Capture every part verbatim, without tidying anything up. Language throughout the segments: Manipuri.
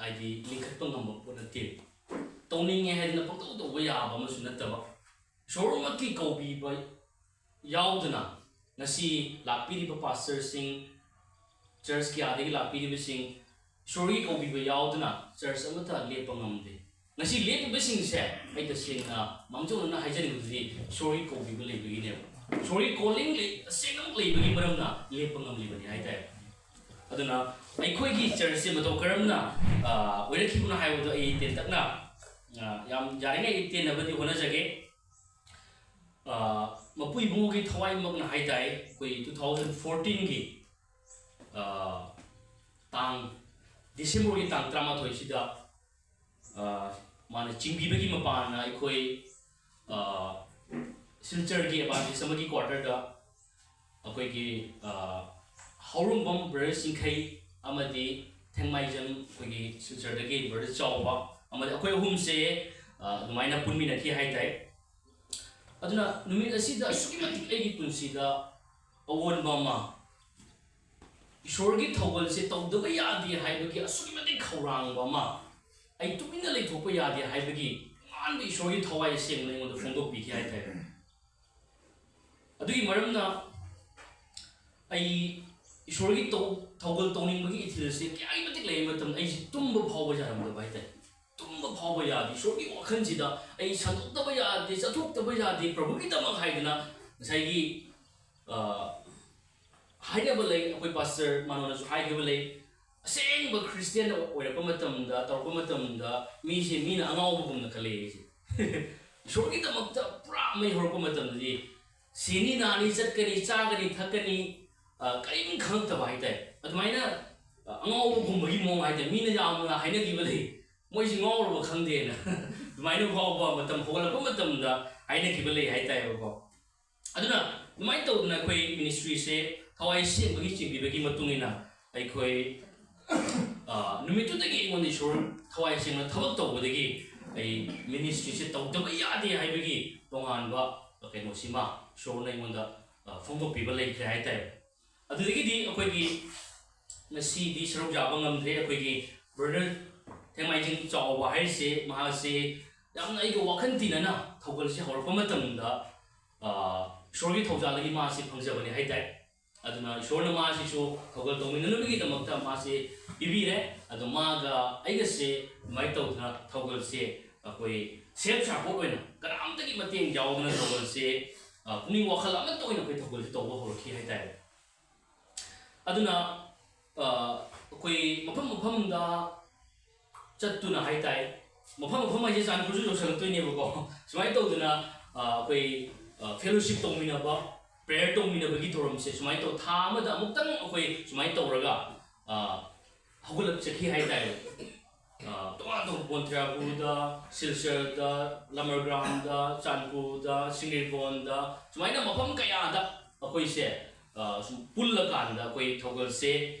ꯍꯥꯏꯗꯤ ꯂꯤꯡꯈꯠꯄ ꯉꯝꯕ ꯄꯣꯠ ꯅꯠꯇꯦ꯫ ꯇꯧꯅꯤꯡꯉꯦ ꯍꯥꯏꯗꯅ ꯄꯪꯇꯧ ꯇꯧꯕ ꯌꯥꯕ ꯑꯃꯁꯨ ꯅꯠꯇꯕ, ꯏꯁꯣꯔꯃꯛꯀꯤ ꯀꯧꯕꯤꯕ ꯌꯥꯎꯗꯅ ꯉꯁꯤ ꯂꯥꯛꯄꯤꯔꯤꯕ ꯄꯥꯁꯇꯔꯁꯤꯡ, ꯆꯔꯆ ꯀꯌꯥꯗꯒꯤ ꯂꯥꯛꯄꯤꯔꯤꯕꯁꯤꯡ, ꯏꯁꯣꯔꯒꯤ ꯀꯧꯕꯤꯕ ꯌꯥꯎꯗꯅ ꯆꯔꯆ ꯑꯃꯠꯇ ꯂꯦꯞꯄ ꯉꯝꯗꯦ꯫ ꯉꯁꯤ ꯂꯦꯞꯄꯤꯕꯁꯤꯡꯁꯦ ꯑꯩ ꯇꯁꯦꯡꯅ ꯃꯥꯡꯖꯧꯅꯅ ꯍꯥꯏꯖꯅꯤꯡꯕꯗꯨꯗꯤ ꯏꯁꯣꯔꯒꯤ ꯀꯧꯕꯤꯕ ꯂꯩꯕꯒꯤꯅꯦꯕ꯫ ꯏꯁꯣꯔꯒꯤ calling ꯂꯩ, ꯇꯁꯦꯡꯅꯃꯛ ꯂꯩꯕꯒꯤ ꯃꯔꯝꯅ ꯂꯦꯞꯄ ꯉꯝꯂꯤꯕꯅꯤ ꯍꯥꯏꯇꯥꯔꯦ꯫ ꯑꯗꯨꯅ ꯑꯩꯈꯣꯏꯒꯤ ꯆꯔꯆꯁꯦ ꯃꯇꯧ ꯀꯔꯝꯅ, ꯑ, ꯑꯣꯏꯔꯛꯈꯤꯕꯅꯣ ꯍꯥꯏꯕꯗꯣ ꯑꯩ ꯇꯦꯟꯇꯛꯅ, ꯑ, ꯌꯥꯝ ꯌꯥꯔꯤꯉꯩ ꯑꯩ ꯇꯦꯟꯅꯕꯗꯤ ꯍꯣꯠꯅꯖꯒꯦ꯫ ꯑ, ꯃꯄꯨ ꯏꯕꯨꯡꯉꯣꯒꯤ ꯊꯋꯥꯏꯃꯛꯅ ꯍꯥꯏꯇꯥꯔꯦ, ꯑꯩꯈꯣꯏ two thousand fourteenꯒꯤ, ꯑ, ꯇꯥꯡ, ꯗꯤꯁꯦꯝꯕꯔꯒꯤ ꯇꯥꯡ ꯇꯔꯥꯃꯥꯊꯣꯏꯁꯤꯗ, ꯑ, ꯃꯥꯅ ꯆꯤꯡꯕꯤꯕꯒꯤ ꯃꯄꯥꯟꯅ ꯑꯩꯈꯣꯏ, ꯑ, ꯁꯤꯜꯆꯔꯒꯤ Adventist ꯑꯃꯒꯤ quarterꯗ ꯑꯩꯈꯣꯏꯒꯤ, ꯑ, ꯍꯧꯔꯨꯝꯕꯝ ꯕ꯭ꯔꯗꯔ ꯆꯤꯡꯈꯩ ꯑꯃꯗꯤ ꯊꯦꯡꯃꯥꯏꯖꯝ ꯑꯩꯈꯣꯏꯒꯤ ꯁꯤꯜꯆꯔꯗꯒꯤ ꯕ꯭ꯔꯗꯔ ꯆꯥꯎꯕ ꯑꯃꯗꯤ ꯑꯩꯈꯣꯏ ꯑꯍꯨꯝꯁꯦ, ꯑ, ꯑꯗꯨꯃꯥꯏꯅ ꯄꯨꯟꯃꯤꯟꯅꯈꯤ ꯍꯥꯏꯇꯥꯔꯦ꯫ ꯑꯗꯨꯅ ꯅꯨꯃꯤꯠ ꯑꯁꯤꯗ ꯑꯁꯨꯛꯀꯤ ꯃꯇꯤꯛ ꯑꯩꯒꯤ ꯄꯨꯟꯁꯤꯗ ꯑꯑꯣꯟꯕ ꯑꯃ, ꯏꯁꯣꯔꯒꯤ ꯊꯧꯒꯜꯁꯦ ꯇꯧꯗꯕ ꯌꯥꯗꯦ ꯍꯥꯏꯕꯒꯤ ꯑꯁꯨꯛꯀꯤ ꯃꯇꯤꯛ ꯈꯧꯔꯥꯡꯕ ꯑꯃ, ꯑꯩ ꯇꯨꯃꯤꯟꯅ ꯂꯩꯊꯣꯛꯄ ꯌꯥꯗꯦ ꯍꯥꯏꯕꯒꯤ ꯇꯣꯉꯥꯟꯕ ꯏꯁꯣꯔꯒꯤ ꯊꯋꯥꯏ ꯑꯁꯦꯡꯕꯅ ꯑꯩꯉꯣꯟꯗ ꯐꯣꯡꯗꯣꯛꯄꯤꯈꯤ ꯍꯥꯏꯇꯥꯔꯦ꯫ ꯑꯗꯨꯒꯤ ꯃꯔꯝꯅ ꯑꯩ ꯏꯁꯣꯔꯒꯤ ꯇꯧ-, ꯊꯧꯒꯜ ꯇꯧꯅꯤꯡꯕꯒꯤ ꯏꯊꯤꯜꯁꯦ ꯀꯌꯥꯒꯤ ꯃꯇꯤꯛ ꯂꯩꯕ ꯃꯇꯝꯗ ꯑꯩꯁꯦ ꯇꯨꯝꯕ ꯐꯥꯎꯕ ꯌꯥꯔꯝꯗꯕ ꯍꯥꯏꯇꯥꯔꯦ꯫ ꯇꯨꯝꯕ ꯐꯥꯎꯕ ꯌꯥꯗꯦ꯫ ꯏꯁꯣꯔꯒꯤ ꯋꯥꯈꯜꯁꯤꯗ ꯑꯩ ꯁꯟꯗꯣꯛꯇꯕ ꯌꯥꯗꯦ, ꯆꯠꯊꯣꯛꯇꯕ ꯌꯥꯗꯦ, ꯄ꯭ꯔꯚꯨꯒꯤꯗꯃꯛ ꯍꯥꯏꯗꯅ ꯉꯁꯥꯏꯒꯤ, ꯑ, ꯍꯥꯏꯅꯕ ꯂꯩ, ꯑꯩꯈꯣꯏ ꯄꯥꯁꯇꯔ ꯃꯥꯅꯣꯅꯁꯨ ꯍꯥꯏꯈꯤꯕ ꯂꯩ, ꯑꯁꯦꯡꯕ ꯈ꯭ꯔꯤꯁꯇꯤꯌꯥꯟ ꯑꯣꯏꯔꯛꯄ ꯃꯇꯝꯗ, ꯇꯧꯔꯛꯄ ꯃꯇꯝꯗ ꯃꯤꯁꯦ ꯃꯤꯅ ꯑꯉꯥꯎꯕꯒꯨꯝꯅ ꯈꯜꯂꯛꯑꯦ ꯑꯩꯁꯦ꯫ ꯏꯁꯣꯔꯒꯤꯗꯃꯛꯇ ꯄꯨꯔꯥ ꯃꯩ ꯍꯧꯔꯛꯄ ꯃꯇꯝꯗꯗꯤ ꯁꯤꯅꯤ ꯅꯥꯅꯤ, ꯆꯠꯀꯅꯤ, ꯆꯥꯒꯅꯤ, ꯊꯛꯀꯅꯤ, ꯑ, ꯀꯔꯤꯝ ꯈꯪꯉꯛꯇꯕ ꯍꯥꯏꯇꯥꯔꯦ꯫ ꯑꯗꯨꯃꯥꯏꯅ, ꯑ, ꯑꯉꯥꯎꯕꯒꯨꯝꯕꯒꯤ ꯃꯑꯣꯡ ꯍꯥꯏꯇꯥꯔꯦ, ꯃꯤꯅ ꯌꯥꯝꯅ ꯍꯥꯏꯅꯈꯤꯕ ꯂꯩ, "ꯃꯣꯏꯁꯤ ꯉꯥꯎꯔꯕ ꯈꯪꯗꯦꯅ" ꯑꯗꯨꯃꯥꯏꯅ ꯐꯥꯎꯕ ꯃꯇꯝ ꯍꯧꯒꯠꯂꯛꯄ ꯃꯇꯝꯗ ꯍꯥꯏꯅꯈꯤꯕ ꯂꯩ ꯍꯥꯏꯇꯥꯔꯦꯕꯀꯣ꯫ ꯑꯗꯨꯅ ꯑꯗꯨꯃꯥꯏꯅ ꯇꯧꯗꯅ ꯑꯩꯈꯣꯏ ꯃꯤꯅꯤꯁꯇ꯭ꯔꯤꯁꯦ ꯊꯋꯥꯏ ꯁꯦꯡꯕꯒꯤ ꯆꯤꯡꯕꯤꯕꯒꯤ ꯃꯇꯨꯡ ꯏꯟꯅ ꯑꯩꯈꯣꯏ, ꯑ, ꯅꯨꯃꯤꯠꯇꯨꯗꯒꯤ ꯑꯩꯉꯣꯟꯗ ꯏꯁꯣꯔ ꯊꯋꯥꯏ ꯁꯦꯡꯅ ꯊꯕꯛ ꯇꯧꯕꯗꯒꯤ ꯑꯩ ꯃꯤꯅꯤꯁꯇ꯭ꯔꯤꯁꯦ ꯇꯧꯗꯕ ꯌꯥꯗꯦ ꯍꯥꯏꯕꯒꯤ ꯇꯣꯉꯥꯟꯕ ꯀꯩꯅꯣꯁꯤꯃ ꯏꯁꯣꯔꯅ ꯑꯩꯉꯣꯟꯗ, ꯑ, ꯐꯣꯡꯗꯣꯛꯄꯤꯕ ꯂꯩꯈ꯭ꯔꯦ ꯍꯥꯏꯇꯥꯔꯦ꯫ ꯑꯗꯨꯗꯒꯤꯗꯤ ꯑꯩꯈꯣꯏꯒꯤ ꯉꯁꯤꯗꯤ ꯁꯔꯨꯛ ꯌꯥꯕ ꯉꯝꯗ꯭ꯔꯦ꯫ ꯑꯩꯈꯣꯏꯒꯤ ꯕ꯭ꯔꯗꯔ ꯊꯦꯡꯃꯥꯏꯖꯤꯡ ꯆꯥꯎꯕ ꯍꯥꯏꯔꯤꯁꯦ ꯃꯍꯥꯛꯁꯦ ꯌꯥꯝꯅ ꯑꯩꯒ ꯋꯥꯈꯜ ꯇꯤꯟꯅꯅ ꯊꯧꯒꯜꯁꯤ ꯍꯧꯔꯛꯄ ꯃꯇꯝꯗ, ꯑ, ꯏꯁꯣꯔꯒꯤ ꯊꯧꯖꯥꯜꯗꯒꯤ ꯃꯥꯁꯤ ꯐꯪꯖꯕꯅꯤ ꯍꯥꯏ ꯇꯥꯏ꯫ ꯑꯗꯨꯅ ꯏꯁꯣꯔꯅ ꯃꯥꯁꯤꯁꯨ ꯊꯧꯒꯜ ꯇꯧꯃꯤꯟꯅꯅꯕꯒꯤꯗꯃꯛꯇ ꯃꯥꯁꯤ ꯄꯤꯕꯤꯔꯦ꯫ ꯑꯗꯣ ꯃꯥꯒ ꯑꯩꯒꯁꯦ ꯑꯗꯨꯃꯥꯏꯅ ꯇꯧꯗꯅ ꯊꯧꯒꯜꯁꯦ ꯑꯩꯈꯣꯏ self support ꯑꯣꯏꯅ, ꯀꯅꯥꯝꯇꯒꯤ ꯃꯇꯦꯡ ꯌꯥꯎꯗꯅ ꯊꯧꯒꯜꯁꯦ, ꯑ, ꯄꯨꯛꯅꯤꯡ ꯋꯥꯈꯜ ꯑꯃꯠꯇ ꯑꯣꯏꯅ ꯑꯩꯈꯣꯏ ꯊꯧꯒꯜꯁꯦ ꯇꯧꯕ ꯍꯧꯔꯛꯈꯤ ꯍꯥꯏ ꯇꯥꯔꯦ꯫ ꯑꯗꯨꯅ, ꯑ, ꯑꯩꯈꯣꯏ ꯃꯐꯝ ꯃꯐꯝꯗ ꯆꯠꯇꯨꯅ ꯍꯥꯏ ꯇꯥꯏ, ꯃꯐꯝ ꯃꯐꯝ ꯍꯥꯏꯁꯦ ꯆꯥꯟꯄꯨꯔꯁꯨ ꯌꯧꯁꯜꯂꯛꯇꯣꯏꯅꯦꯕꯀꯣ꯫ ꯁꯨꯃꯥꯏꯅ ꯇꯧꯗꯅ, ꯑ, ꯑꯩꯈꯣꯏ, ꯑ, fellowship ꯇꯧꯃꯤꯟꯅꯕ, prayer ꯇꯧꯃꯤꯟꯅꯕꯒꯤ ꯊꯧꯔꯝꯁꯦ ꯁꯨꯃꯥꯏꯅ ꯇꯧ, ꯊꯥ ꯑꯃꯗ ꯑꯃꯨꯛꯇꯪ ꯑꯩꯈꯣꯏ ꯁꯨꯃꯥꯏꯅ ꯇꯧꯔꯒ, ꯑ, ꯍꯧꯒꯠꯂꯛꯆꯈꯤ ꯍꯥꯏ ꯇꯥꯏ꯫ ꯑ, ꯇꯣꯉꯥꯟ ꯇꯣꯉꯥꯟꯕ ꯕꯣꯟꯊꯤꯔꯥꯄꯨꯔꯗ, ꯁꯤꯜꯆꯔꯗ, ꯂꯃꯔꯒ꯭ꯔꯥꯝꯗ, ꯆꯥꯟꯄꯨꯔꯗ, ꯁꯤꯡꯖꯃꯩꯗ, ꯁꯨꯃꯥꯏꯅ ꯃꯐꯝ ꯀꯌꯥꯗ ꯑꯩꯈꯣꯏꯁꯦ, ꯑ, ꯁꯨꯝ ꯄꯨꯜꯂꯀꯥꯟꯗ ꯑꯩꯈꯣꯏ ꯊꯧꯒꯜꯁꯦ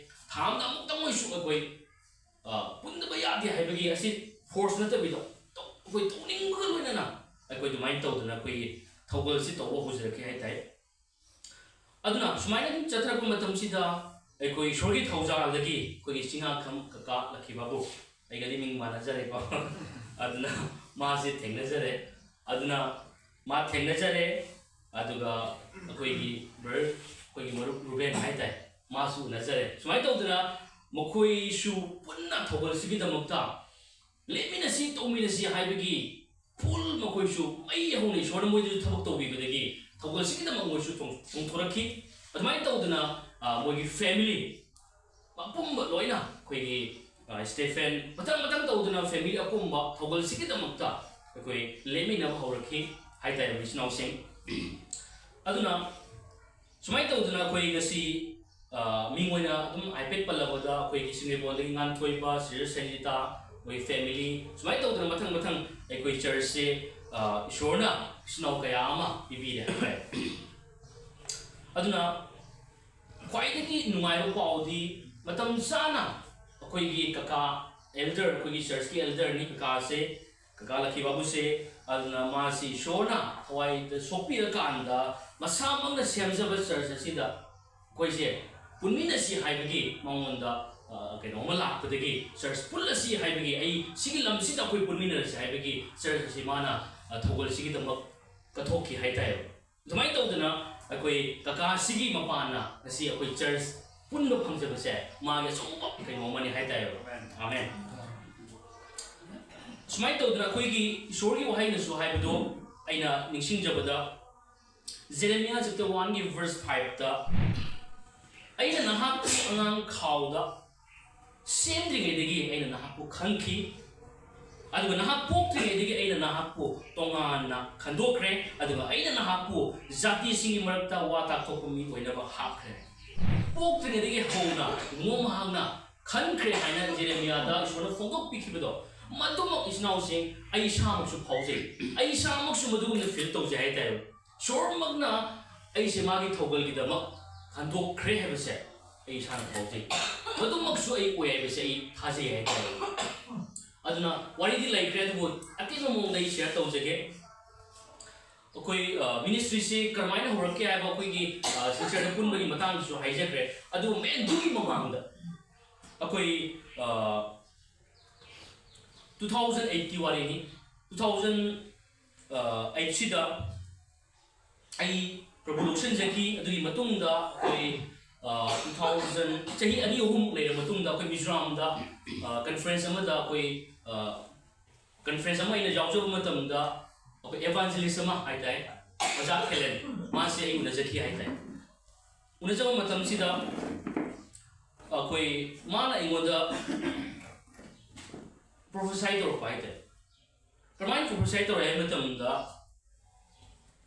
ꯊꯥ ꯑꯃꯗ ꯑꯃꯨꯛꯇꯪ ꯑꯣꯏꯁꯨ ꯑꯩꯈꯣꯏ, ꯑ, ꯄꯨꯟꯗꯕ ꯌꯥꯗꯦ ꯍꯥꯏꯕꯒꯤ ꯑꯁꯤ force ꯅꯠꯇꯕꯤꯗ ꯇꯧ-, ꯑꯩꯈꯣꯏ ꯇꯧꯅꯤꯡꯕꯒ ꯂꯣꯏꯅꯅ ꯑꯩꯈꯣꯏ ꯑꯗꯨꯃꯥꯏꯅ ꯇꯧꯗꯅ ꯑꯩꯈꯣꯏꯒꯤ ꯊꯧꯒꯜꯁꯤ ꯇꯧꯕ ꯍꯧꯖꯔꯛꯈꯤ ꯍꯥꯏ ꯇꯥꯏ꯫ ꯑꯗꯨꯅ ꯁꯨꯃꯥꯏꯅ ꯑꯗꯨꯝ ꯆꯠꯊꯔꯛꯄ ꯃꯇꯝꯁꯤꯗ ꯑꯩꯈꯣꯏ ꯏꯁꯣꯔꯒꯤ ꯊꯧꯖꯥꯜꯗꯒꯤ ꯑꯩꯈꯣꯏꯒꯤ ꯆꯤꯡꯉꯥꯈꯝ ꯀꯀꯥ ꯂꯛꯈꯤ ꯕꯥꯕꯨ, ꯑꯩꯒꯗꯤ ꯃꯤꯡ ꯃꯥꯟꯅꯖꯔꯦꯀꯣ, ꯑꯗꯨꯅ ꯃꯥꯁꯦ ꯊꯦꯡꯅꯖꯔꯦ꯫ ꯑꯗꯨꯅ ꯃꯥ ꯊꯦꯡꯅꯖꯔꯦ, ꯑꯗꯨꯒ ꯑꯩꯈꯣꯏꯒꯤ brother, ꯑꯩꯈꯣꯏꯒꯤ ꯃꯔꯨꯞ ꯔꯨꯕꯦꯟ ꯍꯥꯏ ꯇꯥꯏ, ꯃꯥꯁꯨ ꯎꯅꯖꯔꯦ꯫ ꯁꯨꯃꯥꯏꯅ ꯇꯧꯗꯅ ꯃꯈꯣꯏꯁꯨ ꯄꯨꯟꯅ ꯊꯧꯒꯜꯁꯤꯒꯤꯗꯃꯛꯇ ꯂꯦꯞꯃꯤꯟꯅꯁꯤ, ꯇꯧꯃꯤꯟꯅꯁꯤ ꯍꯥꯏꯕꯒꯤ full ꯃꯈꯣꯏꯁꯨ ꯃꯩ ꯍꯧꯅ ꯏꯁꯣꯔꯅ ꯃꯣꯏꯗꯁꯨ ꯊꯕꯛ ꯇꯧꯕꯤꯕꯗꯒꯤ ꯊꯧꯒꯜꯁꯤꯒꯤꯗꯃꯛ ꯃꯣꯏꯁꯨ ꯆꯣꯡ-, ꯆꯣꯡꯊꯣꯔꯛꯈꯤ꯫ ꯑꯗꯨꯃꯥꯏꯅ ꯇꯧꯗꯅ, ꯑ, ꯃꯣꯏꯒꯤ family ꯑꯄꯨꯝꯕ ꯂꯣꯏꯅ ꯑꯩꯈꯣꯏꯒꯤ, ꯑ, ꯁ꯭ꯇꯦꯐꯦꯟ ꯃꯊꯪ ꯃꯊꯪ ꯇꯧꯗꯅ family ꯑꯄꯨꯝꯕ ꯊꯧꯒꯜꯁꯤꯒꯤꯗꯃꯛꯇ ꯑꯩꯈꯣꯏ ꯂꯦꯞꯃꯤꯟꯅꯕ ꯍꯧꯔꯛꯈꯤ ꯍꯥꯏ ꯇꯥꯔꯦ, ꯏꯆꯤꯟ ꯏꯅꯥꯎꯁꯤꯡ꯫ ꯑꯗꯨꯅ ꯁꯨꯃꯥꯏꯅ ꯇꯧꯗꯅ ꯑꯩꯈꯣꯏ ꯉꯁꯤ, ꯑ, ꯃꯤꯡ ꯑꯣꯏꯅ ꯑꯗꯨꯝ ꯍꯥꯏꯐꯦꯠ ꯄꯜꯂꯕꯗ ꯑꯩꯈꯣꯏꯒꯤ ꯁꯤꯡꯖꯃꯩꯗꯒꯤ ꯉꯥꯟꯊꯣꯏꯕ, ꯁꯤꯁꯇꯔ ꯁꯟꯖꯤꯇꯥ, ꯑꯩꯈꯣꯏ family, ꯁꯨꯃꯥꯏꯅ ꯇꯧꯗꯅ ꯃꯊꯪ ꯃꯊꯪ ꯑꯩꯈꯣꯏ churchꯁꯦ, ꯑ, ꯏꯁꯣꯔꯅ ꯏꯆꯤꯟ ꯏꯅꯥꯎ ꯀꯌꯥ ꯑꯃ ꯄꯤꯕꯤꯔꯦ ꯍꯥꯏꯇꯥꯔꯦ꯫ ꯑꯗꯨꯅ ꯈ꯭ꯋꯥꯏꯗꯒꯤ ꯅꯨꯡꯉꯥꯏꯕ ꯄꯥꯎꯗꯤ ꯃꯇꯝ ꯆꯥꯅ ꯑꯩꯈꯣꯏꯒꯤ ꯀꯀꯥ elder, ꯑꯩꯈꯣꯏꯒꯤ churchꯀꯤ elderꯅꯤ ꯀꯀꯥꯁꯦ, ꯀꯀꯥ ꯂꯛꯈꯤ ꯕꯥꯕꯨꯁꯦ꯫ ꯑꯗꯨꯅ ꯃꯥꯁꯤ ꯏꯁꯣꯔꯅ ꯊꯋꯥꯏꯗ ꯁꯣꯛꯄꯤꯔꯀꯥꯟꯗ ꯃꯁꯥꯃꯛꯅ ꯁꯦꯝꯖꯕ church ꯑꯁꯤꯗ ꯑꯩꯈꯣꯏꯁꯦ ꯄꯨꯟꯃꯤꯟꯅꯁꯤ ꯍꯥꯏꯕꯒꯤ ꯃꯉꯣꯟꯗ ꯑ, ꯀꯩꯅꯣ ꯑꯃ ꯂꯥꯛꯄꯗꯒꯤ, ꯆꯔꯆ ꯄꯨꯜꯂꯁꯤ ꯍꯥꯏꯕꯒꯤ, ꯑꯩ ꯁꯤꯒꯤ ꯂꯝꯁꯤꯗ ꯑꯩꯈꯣꯏ ꯄꯨꯟꯃꯤꯟꯅꯔꯁꯤ ꯍꯥꯏꯕꯒꯤ ꯆꯔꯆ ꯑꯁꯤ ꯃꯥꯅ, ꯑ, ꯊꯧꯒꯜꯁꯤꯒꯤꯗꯃꯛ ꯀꯠꯊꯣꯛꯈꯤ ꯍꯥꯏꯇꯥꯔꯦꯕ꯫ ꯑꯗꯨꯃꯥꯏꯅ ꯇꯧꯗꯅ ꯑꯩꯈꯣꯏ ꯀꯀꯥꯁꯤꯒꯤ ꯃꯄꯥꯟꯅ ꯉꯁꯤ ꯑꯩꯈꯣꯏ ꯆꯔꯆ ꯄꯨꯟꯕ ꯐꯪꯖꯕꯁꯦ ꯃꯥꯒꯤ ꯑꯆꯧꯕ ꯀꯩꯅꯣ ꯑꯃꯅꯤ ꯍꯥꯏꯇꯥꯔꯦꯕ꯫ ꯑꯃꯦꯟ꯫ ꯁꯨꯃꯥꯏꯅ ꯇꯧꯗꯅ ꯑꯩꯈꯣꯏꯒꯤ ꯏꯁꯣꯔꯒꯤ ꯋꯥꯍꯩꯅꯁꯨ ꯍꯥꯏꯕꯗꯣ ꯑꯩꯅ ꯅꯤꯡꯁꯤꯡꯖꯕꯗ, ꯖꯦꯔꯦꯃꯤꯌꯥ chapter one ꯒꯤ verse five ꯇ, "ꯑꯩꯅ ꯅꯍꯥꯛꯄꯨ ꯑꯉꯥꯡ ꯈꯥꯎꯗ ꯁꯦꯝꯗ꯭ꯔꯤꯉꯩꯗꯒꯤ ꯑꯩꯅ ꯅꯍꯥꯛꯄꯨ ꯈꯪꯈꯤ, ꯑꯗꯨꯒ ꯅꯍꯥꯛ ꯄꯣꯛꯇ꯭ꯔꯤꯉꯩꯗꯒꯤ ꯑꯩꯅ ꯅꯍꯥꯛꯄꯨ ꯇꯣꯉꯥꯟꯅ ꯈꯟꯗꯣꯛꯈ꯭ꯔꯦ, ꯑꯗꯨꯒ ꯑꯩꯅ ꯅꯍꯥꯛꯄꯨ ꯖꯥꯇꯤꯁꯤꯡꯒꯤ ꯃꯔꯛꯇ ꯋꯥ ꯇꯥꯛꯊꯣꯛꯄ ꯃꯤ ꯑꯣꯏꯅꯕ ꯍꯥꯞꯈ꯭ꯔꯦ"꯫ ꯄꯣꯛꯇ꯭ꯔꯤꯉꯩꯗꯒꯤ ꯍꯧꯅ ꯃꯣ ꯃꯍꯥꯛꯅ ꯈꯟꯈ꯭ꯔꯦ ꯍꯥꯏꯅ ꯖꯦꯔꯦꯃꯤꯌꯥꯗ ꯏꯁꯣꯔꯅ ꯐꯣꯡꯗꯣꯛꯄꯤꯈꯤꯕꯗꯣ, ꯃꯗꯨꯃꯛ ꯏꯆꯤꯟ ꯏꯅꯥꯎꯁꯤꯡ ꯑꯩ ꯏꯁꯥꯃꯛꯁꯨ ꯐꯥꯎꯖꯩ꯫ ꯑꯩ ꯏꯁꯥꯃꯛꯁꯨ ꯃꯗꯨꯒꯨꯝꯅ feel ꯇꯧꯖꯩ ꯍꯥꯏꯇꯥꯔꯦ꯫ ꯏꯁꯣꯔꯃꯛꯅ ꯑꯩꯁꯦ ꯃꯥꯒꯤ ꯊꯧꯒꯜꯒꯤꯗꯃꯛ ꯈꯟꯗꯣꯛꯈ꯭ꯔꯦ ꯍꯥꯏꯕꯁꯦ ꯑꯩ ꯏꯁꯥꯅ ꯐꯥꯎꯖꯩ꯫ ꯃꯗꯨꯃꯛꯁꯨ ꯑꯩ ꯑꯣꯏ ꯍꯥꯏꯕꯁꯦ ꯑꯩ ꯊꯥꯖꯩ ꯍꯥꯏꯇꯥꯔꯦ꯫ ꯑꯗꯨꯅ ꯋꯥꯔꯤꯗꯤ ꯂꯩꯈ꯭ꯔꯦ, ꯑꯗꯨꯕꯨ ꯑꯇꯦꯟꯕ ꯃꯑꯣꯡꯗ ꯑꯩ share ꯇꯧꯖꯒꯦ꯫ ꯑꯩꯈꯣꯏ, ꯑ, ministry ꯁꯤ ꯀꯔꯝꯍꯥꯏꯅ ꯍꯧꯔꯛꯀꯦ ꯍꯥꯏꯕ ꯑꯩꯈꯣꯏꯒꯤ, ꯑ, sister ꯗ ꯄꯨꯟꯕꯒꯤ ꯃꯇꯥꯡꯗꯁꯨ ꯍꯥꯏꯖꯈ꯭ꯔꯦ꯫ ꯑꯗꯨꯕꯨ main ꯑꯗꯨꯒꯤ ꯃꯃꯥꯡꯗ ꯑꯩꯈꯣꯏ, ꯑ, two thousand eight ꯀꯤ ꯋꯥꯔꯤꯅꯤ꯫ Two thousand eight ꯁꯤꯗ ꯑꯩ ꯄ꯭ꯔꯚꯨ ꯂꯧꯁꯤꯟꯖꯈꯤ꯫ ꯑꯗꯨꯒꯤ ꯃꯇꯨꯡꯗ ꯑꯩꯈꯣꯏ, ꯑ, two thousand, ꯆꯍꯤ ꯑꯅꯤ ꯑꯍꯨꯝ ꯂꯩꯔꯕ ꯃꯇꯨꯡꯗ ꯑꯩꯈꯣꯏ ꯃꯤꯖꯣꯔꯥꯝꯗ, ꯑ, conference ꯑꯃꯗ ꯑꯩꯈꯣꯏ, ꯑ, conference ꯑꯃ ꯑꯩꯅ ꯌꯥꯎꯖꯕ ꯃꯇꯝꯗ ꯑꯩꯈꯣꯏ evangelist ꯑꯃ ꯍꯥꯏꯇꯥꯔꯦ, ꯑꯣꯖꯥ ꯈꯦꯂꯦꯟ, ꯃꯥꯁꯦ ꯑꯩ ꯎꯅꯖꯈꯤ ꯍꯥꯏꯇꯥꯔꯦ꯫ ꯎꯅꯖꯕ ꯃꯇꯝꯁꯤꯗ ꯑꯩꯈꯣꯏ, ꯃꯥꯅ ꯑꯩꯉꯣꯟꯗ prophesy ꯇꯧꯔꯛꯄ ꯍꯥꯏꯇꯥꯔꯦ꯫ ꯀꯔꯝꯍꯥꯏꯅ prophesy ꯇꯧꯔꯛꯑꯦ ꯍꯥꯏꯕ ꯃꯇꯝꯗ,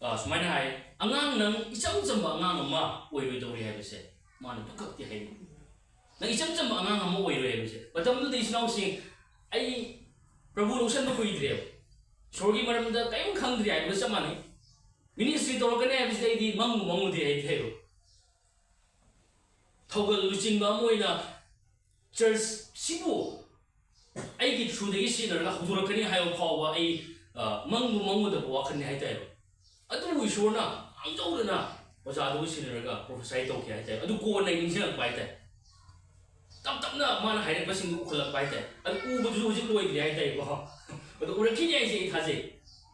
ꯑ, ꯁꯨꯃꯥꯏꯅ ꯍꯥꯏ, "ꯑꯉꯥꯡ, ꯅꯪ ꯏꯆꯝ ꯆꯝꯕ ꯑꯉꯥꯡ ꯑꯃ ꯑꯣꯏꯔꯣꯏꯗꯧꯔꯤ" ꯍꯥꯏꯕꯁꯦ ꯃꯥꯅ ꯑꯗꯨꯈꯛꯇꯤ ꯍꯥꯏ꯫ "ꯅꯪ ꯏꯆꯝ ꯆꯝꯕ ꯑꯉꯥꯡ ꯑꯃ ꯑꯣꯏꯔꯣꯏ" ꯍꯥꯏꯕꯁꯦ꯫ ꯃꯇꯝꯗꯨꯗ ꯏꯆꯤꯟ ꯏꯅꯥꯎꯁꯤꯡ, ꯑꯩ ꯄ꯭ꯔꯚꯨ ꯂꯧꯁꯟꯕ ꯀꯨꯏꯗ꯭ꯔꯦꯕ, ꯏꯁꯣꯔꯒꯤ ꯃꯔꯝꯗ ꯀꯔꯤꯝ ꯈꯪꯗ꯭ꯔꯤ ꯍꯥꯏꯕꯒ ꯆꯞ ꯃꯥꯟꯅꯩ꯫ Ministry ꯇꯧꯔꯛꯀꯅꯤ ꯍꯥꯏꯕꯁꯤꯗꯤ ꯑꯩꯗꯤ ꯃꯪꯕꯨ ꯃꯪꯉꯨꯗꯦ ꯍꯥꯏꯇꯥꯔꯦ꯫ ꯊꯧꯒꯜ ꯂꯨꯆꯤꯡꯕ ꯑꯃ ꯑꯣꯏꯅ ꯆꯔꯆꯁꯤꯕꯨ ꯑꯩꯒꯤ through ꯗꯒꯤ ꯁꯤꯖꯤꯟꯅꯔꯒ ꯍꯧꯗꯣꯔꯛꯀꯅꯤ ꯍꯥꯏꯕ ꯐꯥꯎꯕ ꯑꯩ, ꯑ, ꯃꯪꯕꯨ ꯃꯪꯉꯨꯗꯕ ꯋꯥꯈꯜꯅꯤ ꯍꯥꯏꯇꯥꯔꯦ꯫ ꯑꯗꯨꯕꯨ ꯏꯁꯣꯔꯅ ꯃꯥꯡꯖꯧꯗꯅ ꯑꯣꯖꯥꯗꯨꯕꯨ ꯁꯤꯖꯤꯟꯅꯔꯒ prophesy ꯇꯧꯈꯤ ꯍꯥꯏꯇꯥꯔꯦ꯫ ꯑꯗꯨ ꯀꯣꯟꯅ ꯑꯩ ꯅꯤꯡꯁꯤꯡꯉꯛꯄ ꯍꯥꯏꯇꯥꯔꯦ꯫ ꯇꯞ ꯇꯞꯅ ꯃꯥꯅ ꯍꯥꯏꯔꯛꯄꯁꯤꯡꯗꯨ ꯎꯈꯠꯂꯛꯄ ꯍꯥꯏꯇꯥꯔꯦ꯫ ꯑꯗꯨ ꯎꯕꯗꯨꯁꯨ ꯍꯧꯖꯤꯛ ꯂꯣꯏꯗ꯭ꯔꯤ ꯍꯥꯏꯇꯥꯔꯦꯀꯣ꯫ ꯑꯗꯨ ꯎꯔꯛꯈꯤꯅꯤ ꯍꯥꯏꯁꯦ ꯑꯩ ꯊꯥꯖꯩ꯫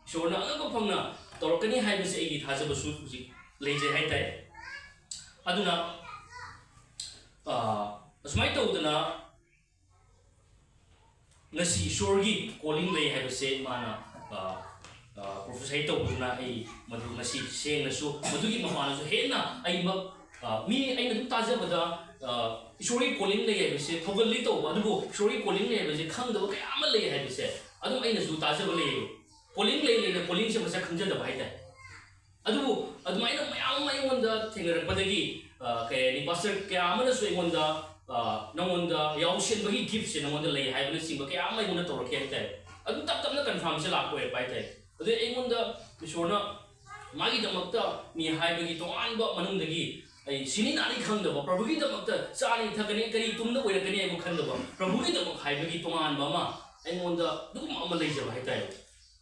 ꯏꯁꯣꯔꯅ ꯑꯉꯛꯄ ꯐꯪꯅ ꯇꯧꯔꯛꯀꯅꯤ ꯍꯥꯏꯕꯁꯦ ꯑꯩꯒꯤ ꯊꯥꯖꯕꯁꯨ ꯍꯧꯖꯤꯛ ꯂꯩꯖꯩ ꯍꯥꯏꯇꯥꯔꯦ꯫ ꯑꯗꯨꯅ ꯑ, ꯑꯁꯨꯃꯥꯏꯅ ꯇꯧꯗꯅ ꯉꯁꯤ ꯏꯁꯣꯔꯒꯤ ꯀꯣꯂꯤꯡ ꯂꯩ ꯍꯥꯏꯕꯁꯦ ꯃꯥꯅ ꯄ꯭ꯔꯣꯐꯦꯁꯥꯏ ꯇꯧꯕꯗꯨꯅ ꯑꯩ ꯃꯗꯨ ꯉꯁꯤ ꯁꯦꯡꯅꯁꯨ ꯃꯗꯨꯒꯤ ꯃꯄꯥꯟꯗꯁꯨ ꯍꯦꯟꯅ ꯑꯩꯃꯛ, ꯑ, ꯃꯤ ꯑꯩꯅ ꯑꯗꯨꯝ ꯇꯥꯖꯕꯗ, ꯑ, ꯏꯁꯣꯔꯒꯤ ꯀꯣꯂꯤꯡ ꯂꯩ ꯍꯥꯏꯕꯁꯦ ꯊꯧꯒꯜꯂꯤ ꯇꯧꯕ, ꯑꯗꯨꯕꯨ ꯏꯁꯣꯔꯒꯤ ꯀꯣꯂꯤꯡ ꯂꯩ ꯍꯥꯏꯕꯁꯦ ꯈꯪꯗꯕ ꯀꯌꯥ ꯑꯃ ꯂꯩ ꯍꯥꯏꯕꯁꯦ ꯑꯗꯨꯝ ꯑꯩꯅꯁꯨ ꯇꯥꯖꯕ ꯂꯩꯌꯦꯕ꯫ ꯀꯣꯂꯤꯡ ꯂꯩ ꯂꯩꯅ ꯀꯣꯂꯤꯡꯁꯦ ꯃꯁꯛ ꯈꯪꯖꯗꯕ ꯍꯥꯏꯇꯥꯔꯦ꯫ ꯑꯗꯨꯕꯨ ꯑꯗꯨꯃꯥꯏꯅ ꯃꯌꯥꯝ ꯑꯃ ꯑꯩꯉꯣꯟꯗ ꯊꯦꯡꯅꯔꯛꯄꯗꯒꯤ, ꯑ, ꯀꯩ ꯍꯥꯏꯅꯤ, ꯄꯥꯁꯇꯔ ꯀꯌꯥ ꯑꯃꯅꯁꯨ ꯑꯩꯉꯣꯟꯗ, ꯑ, "ꯅꯉꯣꯟꯗ ꯌꯥꯎꯁꯦꯟꯕꯒꯤ ꯒꯤꯐꯁꯦ ꯅꯉꯣꯟꯗ ꯂꯩ" ꯍꯥꯏꯕꯅꯆꯤꯡꯕ ꯀꯌꯥ ꯑꯃ ꯑꯩꯉꯣꯟꯗ ꯇꯧꯔꯛꯈꯤ ꯍꯥꯏꯇꯥꯔꯦ꯫ ꯑꯗꯨꯝ ꯇꯞ ꯇꯞꯅ ꯀꯟꯐꯥꯔꯝꯁꯦ ꯂꯥꯛꯄ ꯑꯣꯏꯔꯛꯄ ꯍꯥꯏꯇꯥꯔꯦ꯫ ꯑꯗꯨꯗꯩ ꯑꯩꯉꯣꯟꯗ ꯏꯁꯣꯔꯅ ꯃꯥꯒꯤꯗꯃꯛꯇ ꯃꯤ ꯍꯥꯏꯕꯒꯤ ꯇꯣꯉꯥꯟꯕ ꯃꯅꯨꯡꯗꯒꯤ ꯑꯩ ꯁꯤꯅꯤ ꯅꯥꯅꯤ ꯈꯪꯗꯕ, ꯄ꯭ꯔꯚꯨꯒꯤꯗꯃꯛꯇ ꯆꯥꯅꯤ ꯊꯛꯀꯅꯤ, ꯀꯔꯤ ꯇꯨꯡꯗ ꯑꯣꯏꯔꯛꯀꯅꯤ ꯍꯥꯏꯕ ꯈꯪꯗꯕ, ꯄ꯭ꯔꯚꯨꯒꯤꯗꯃꯛ ꯍꯥꯏꯕꯒꯤ ꯇꯣꯉꯥꯟꯕ ꯑꯃ ꯑꯩꯉꯣꯟꯗ ꯑꯗꯨꯒꯨꯝꯕ ꯑꯃ ꯂꯩꯖꯕ ꯍꯥꯏꯇꯥꯔꯦ꯫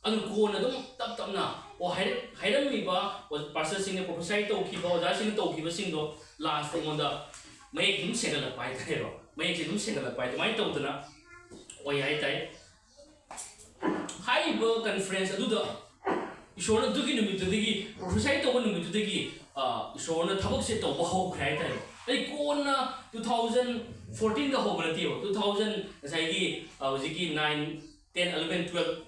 ꯑꯗꯨ ꯀꯣꯟꯅ ꯑꯗꯨꯝ ꯇꯞ ꯇꯞꯅ, ꯑꯣ, ꯍꯥꯏꯔꯛ-, ꯍꯥꯏꯔꯝꯃꯤꯕ, ꯑꯣ, ꯄꯥꯁꯇꯔꯁꯤꯡꯅ ꯄ꯭ꯔꯣꯐꯦꯁꯥꯏ ꯇꯧꯈꯤꯕ, ꯑꯣꯖꯥꯁꯤꯡꯅ ꯇꯧꯈꯤꯕꯁꯤꯡꯗꯣ ꯂꯥꯁꯇ ꯑꯩꯉꯣꯟꯗ ꯃꯌꯦꯛ ꯑꯗꯨꯝ ꯁꯦꯡꯒꯠꯂꯛꯄ ꯍꯥꯏꯇꯥꯔꯦꯕ꯫ ꯃꯌꯦꯛꯁꯦ ꯑꯗꯨꯝ ꯁꯦꯡꯒꯠꯂꯛꯄ ꯍꯥꯏ, ꯑꯗꯨꯃꯥꯏꯅ ꯇꯧꯗꯅ ꯑꯣꯏ ꯍꯥꯏꯇꯥꯔꯦ꯫ ꯍꯥꯏꯔꯤꯕ ꯀꯟꯐ꯭ꯔꯦꯟꯁ ꯑꯗꯨꯗ ꯏꯁꯣꯔꯅ ꯑꯗꯨꯒꯤ ꯅꯨꯃꯤꯠꯇꯨꯗꯒꯤ, ꯄ꯭ꯔꯣꯐꯦꯁꯥꯏ ꯇꯧꯕ ꯅꯨꯃꯤꯠꯇꯨꯗꯒꯤ, ꯑ, ꯏꯁꯣꯔꯅ ꯊꯕꯛꯁꯦ ꯇꯧꯕ ꯍꯧꯈ꯭ꯔꯦ ꯍꯥꯏꯇꯥꯔꯦ꯫ ꯑꯩ ꯀꯣꯟꯅ ꯇꯨ ꯊꯥꯎꯖꯟ ꯐꯣꯔꯇꯤꯟꯗ ꯍꯧꯕ ꯅꯠꯇꯦꯕ, ꯇꯨ ꯊꯥꯎꯖꯟ ꯉꯁꯥꯏꯒꯤ, ꯑ, ꯍꯧꯖꯤꯛꯀꯤ ꯅꯥꯏꯟ, ꯇꯦꯟ, ꯑꯦꯂꯚꯦꯟ, ꯇꯨꯋꯦꯜꯐ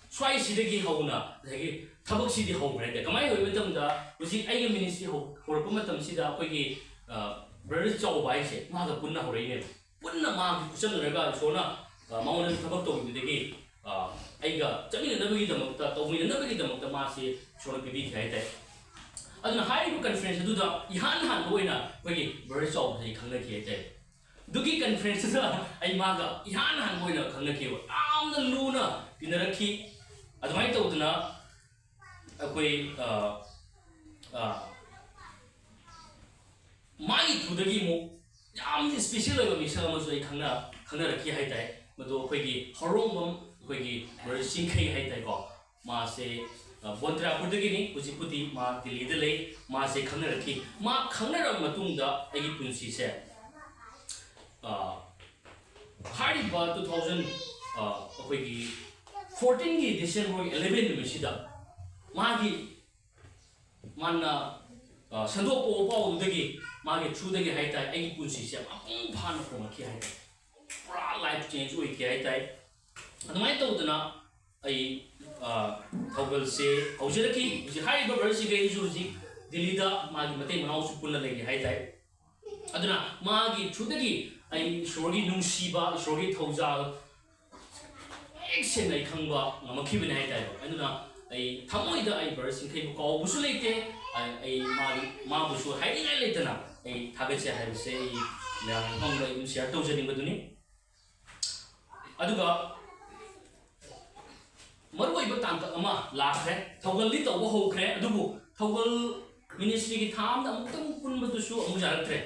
ꯁ꯭ꯋꯥꯏꯁꯤꯗꯒꯤ ꯍꯧꯅ ꯉꯁꯥꯏꯒꯤ ꯊꯕꯛꯁꯤꯗꯤ ꯍꯧꯈ꯭ꯔꯦ ꯍꯥꯏꯇꯥꯔꯦ꯫ ꯀꯃꯥꯏꯅ ꯍꯧꯕ ꯃꯇꯝꯗ ꯍꯧꯖꯤꯛ ꯑꯩꯒꯤ ꯃꯤꯅꯤꯁꯇ꯭ꯔꯤ ꯍꯧ-, ꯍꯧꯔꯛꯄ ꯃꯇꯝꯁꯤꯗ ꯑꯩꯈꯣꯏꯒꯤ, ꯑ, ꯕ꯭ꯔꯗꯔ ꯆꯥꯎꯕ ꯍꯥꯏꯁꯦ ꯃꯥꯒ ꯄꯨꯟꯅ ꯍꯧꯔꯛꯏꯅꯦꯕ꯫ ꯄꯨꯟꯅ ꯃꯥꯒꯤ ꯈꯨꯠꯁꯝꯅꯔꯒ ꯏꯁꯣꯔꯅ, ꯑ, ꯃꯉꯣꯟꯗ ꯊꯕꯛ ꯇꯧꯕꯤꯕꯗꯒꯤ, ꯑ, ꯑꯩꯒ ꯆꯠꯃꯤꯟꯅꯅꯕꯒꯤꯗꯃꯛꯇ, ꯇꯧꯃꯤꯟꯅꯅꯕꯒꯤꯗꯃꯛꯇ ꯃꯥꯁꯤ ꯏꯁꯣꯔꯅ ꯄꯤꯕꯤꯈꯤ ꯍꯥꯏꯇꯥꯔꯦ꯫ ꯑꯗꯨꯅ ꯍꯥꯏꯔꯤꯕ ꯀꯟꯐ꯭ꯔꯦꯟꯁ ꯑꯗꯨꯗ ꯏꯍꯥꯟ ꯍꯥꯟꯕ ꯑꯣꯏꯅ ꯑꯩꯈꯣꯏꯒꯤ ꯕ꯭ꯔꯗꯔ ꯆꯥꯎꯕꯁꯦ ꯑꯩ ꯈꯪꯅꯈꯤ ꯍꯥꯏꯇꯥꯔꯦ꯫ ꯑꯗꯨꯒꯤ ꯀꯟꯐ꯭ꯔꯦꯟꯁꯇꯨꯗ ꯑꯩ ꯃꯥꯒ ꯏꯍꯥꯟ ꯍꯥꯟꯕ ꯑꯣꯏꯅ ꯈꯪꯅꯈꯤꯕ, ꯌꯥꯝꯅ ꯂꯨꯅ ꯇꯤꯟꯅꯔꯛꯈꯤ꯫ ꯑꯗꯨꯃꯥꯏꯅ ꯇꯧꯗꯅ ꯑꯩꯈꯣꯏ, ꯑ, ꯑ, ꯃꯥꯒꯤ ꯊ꯭ꯔꯨꯗꯒꯤ ꯑꯃꯨꯛ ꯌꯥꯝꯅ ꯏꯁꯄꯤꯁꯦꯜ ꯑꯣꯏꯕ ꯃꯤꯁꯛ ꯑꯃꯁꯨ ꯑꯩ ꯈꯪꯅ-, ꯈꯪꯅꯔꯛꯈꯤ ꯍꯥꯏꯇꯥꯔꯦ꯫ ꯃꯗꯨ ꯑꯩꯈꯣꯏꯒꯤ ꯍꯧꯔꯣꯡꯕꯝ, ꯑꯩꯈꯣꯏꯒꯤ ꯕ꯭ꯔꯗꯔ ꯆꯤꯡꯈꯩ ꯍꯥꯏꯇꯥꯔꯦꯀꯣ꯫ ꯃꯥꯁꯦ, ꯑ, ꯕꯣꯟꯇ꯭ꯔꯥꯄꯨꯔꯗꯒꯤꯅꯤ, ꯍꯧꯖꯤꯛꯄꯨꯗꯤ ꯃꯥ ꯗꯤꯜꯂꯤꯗ ꯂꯩ꯫ ꯃꯥꯁꯦ ꯈꯪꯅꯔꯛꯈꯤ꯫ ꯃꯥ ꯈꯪꯅꯔꯕ ꯃꯇꯨꯡꯗ ꯑꯩꯒꯤ ꯄꯨꯟꯁꯤꯁꯦ ꯑ, ꯍꯥꯏꯔꯤꯕ two thousand, ꯑ, ꯑꯩꯈꯣꯏꯒꯤ fourteen ꯒꯤ December eleven ꯅꯨꯃꯤꯠꯁꯤꯗ ꯃꯥꯒꯤ, ꯃꯥꯅ, ꯑ, ꯁꯟꯗꯣꯛꯄ ꯄꯥꯎꯗꯨꯗꯒꯤ, ꯃꯥꯒꯤ through ꯗꯒꯤ ꯍꯥꯏꯇꯥꯔꯦ, ꯑꯩꯒꯤ ꯄꯨꯟꯁꯤꯁꯦ ꯃꯄꯨꯡ ꯐꯥꯅ ꯍꯣꯡꯂꯛꯈꯤ ꯍꯥꯏꯇꯥꯔꯦ꯫ ꯄꯨꯔꯥ life change ꯑꯣꯏꯈꯤ ꯍꯥꯏꯇꯥꯔꯦ꯫ ꯑꯗꯨꯃꯥꯏꯅ ꯇꯧꯗꯅ ꯑꯩ, ꯑ, ꯊꯧꯒꯜꯁꯦ ꯍꯧꯖꯔꯛꯈꯤ꯫ ꯍꯧꯖꯤꯛ ꯍꯥꯏꯔꯤꯕ brother ꯁꯤꯡꯈꯩꯁꯨ ꯍꯧꯖꯤꯛ ꯗꯤꯜꯂꯤꯗ ꯃꯥꯒꯤ ꯃꯇꯩ ꯃꯅꯥꯎꯁꯨ ꯄꯨꯟꯅ ꯂꯩꯔꯤ ꯍꯥꯏꯇꯥꯔꯦ꯫ ꯑꯗꯨꯅ ꯃꯥꯒꯤ through ꯗꯒꯤ ꯑꯩ ꯏꯁꯣꯔꯒꯤ ꯅꯨꯡꯁꯤꯕ, ꯏꯁꯣꯔꯒꯤ ꯊꯧꯖꯥꯜ ꯃꯌꯦꯛ ꯁꯦꯡꯅ ꯑꯩ ꯈꯪꯕ ꯉꯝꯃꯛꯈꯤꯕꯅꯤ ꯍꯥꯏꯇꯥꯔꯦ꯫ ꯑꯗꯨꯅ ꯑꯩ ꯊꯃꯣꯏꯗ ꯑꯩ brother ꯁꯤꯡꯈꯩꯕꯨ ꯀꯥꯎꯕꯁꯨ ꯂꯩꯇꯦ꯫ ꯑꯩ, ꯑꯩ ꯃꯥꯒꯤ, ꯃꯥꯕꯨꯁꯨ ꯍꯥꯏꯅꯤꯡꯉꯥꯏ ꯂꯩꯇꯅ ꯑꯩ ꯊꯥꯒꯠꯆꯩ ꯍꯥꯏꯕꯁꯦ ꯑꯩ ꯃꯌꯥꯝꯒꯤ ꯃꯐꯝꯗ ꯑꯩ ꯑꯗꯨꯝ share ꯇꯧꯖꯅꯤꯡꯕꯗꯨꯅꯤ꯫ ꯑꯗꯨꯒ ꯃꯔꯨꯑꯣꯏꯕ ꯇꯥꯡꯀꯛ ꯑꯃ ꯂꯥꯛꯈ꯭ꯔꯦ꯫ ꯊꯧꯒꯜꯗꯤ ꯇꯧꯕ ꯍꯧꯈ꯭ꯔꯦ, ꯑꯗꯨꯕꯨ ꯊꯧꯒꯜ ministry ꯒꯤ ꯊꯥ ꯑꯃꯗ ꯑꯃꯨꯛꯇꯪ ꯄꯨꯟꯕꯗꯨꯁꯨ ꯑꯃꯨꯛ ꯌꯥꯔꯛꯇ꯭ꯔꯦ꯫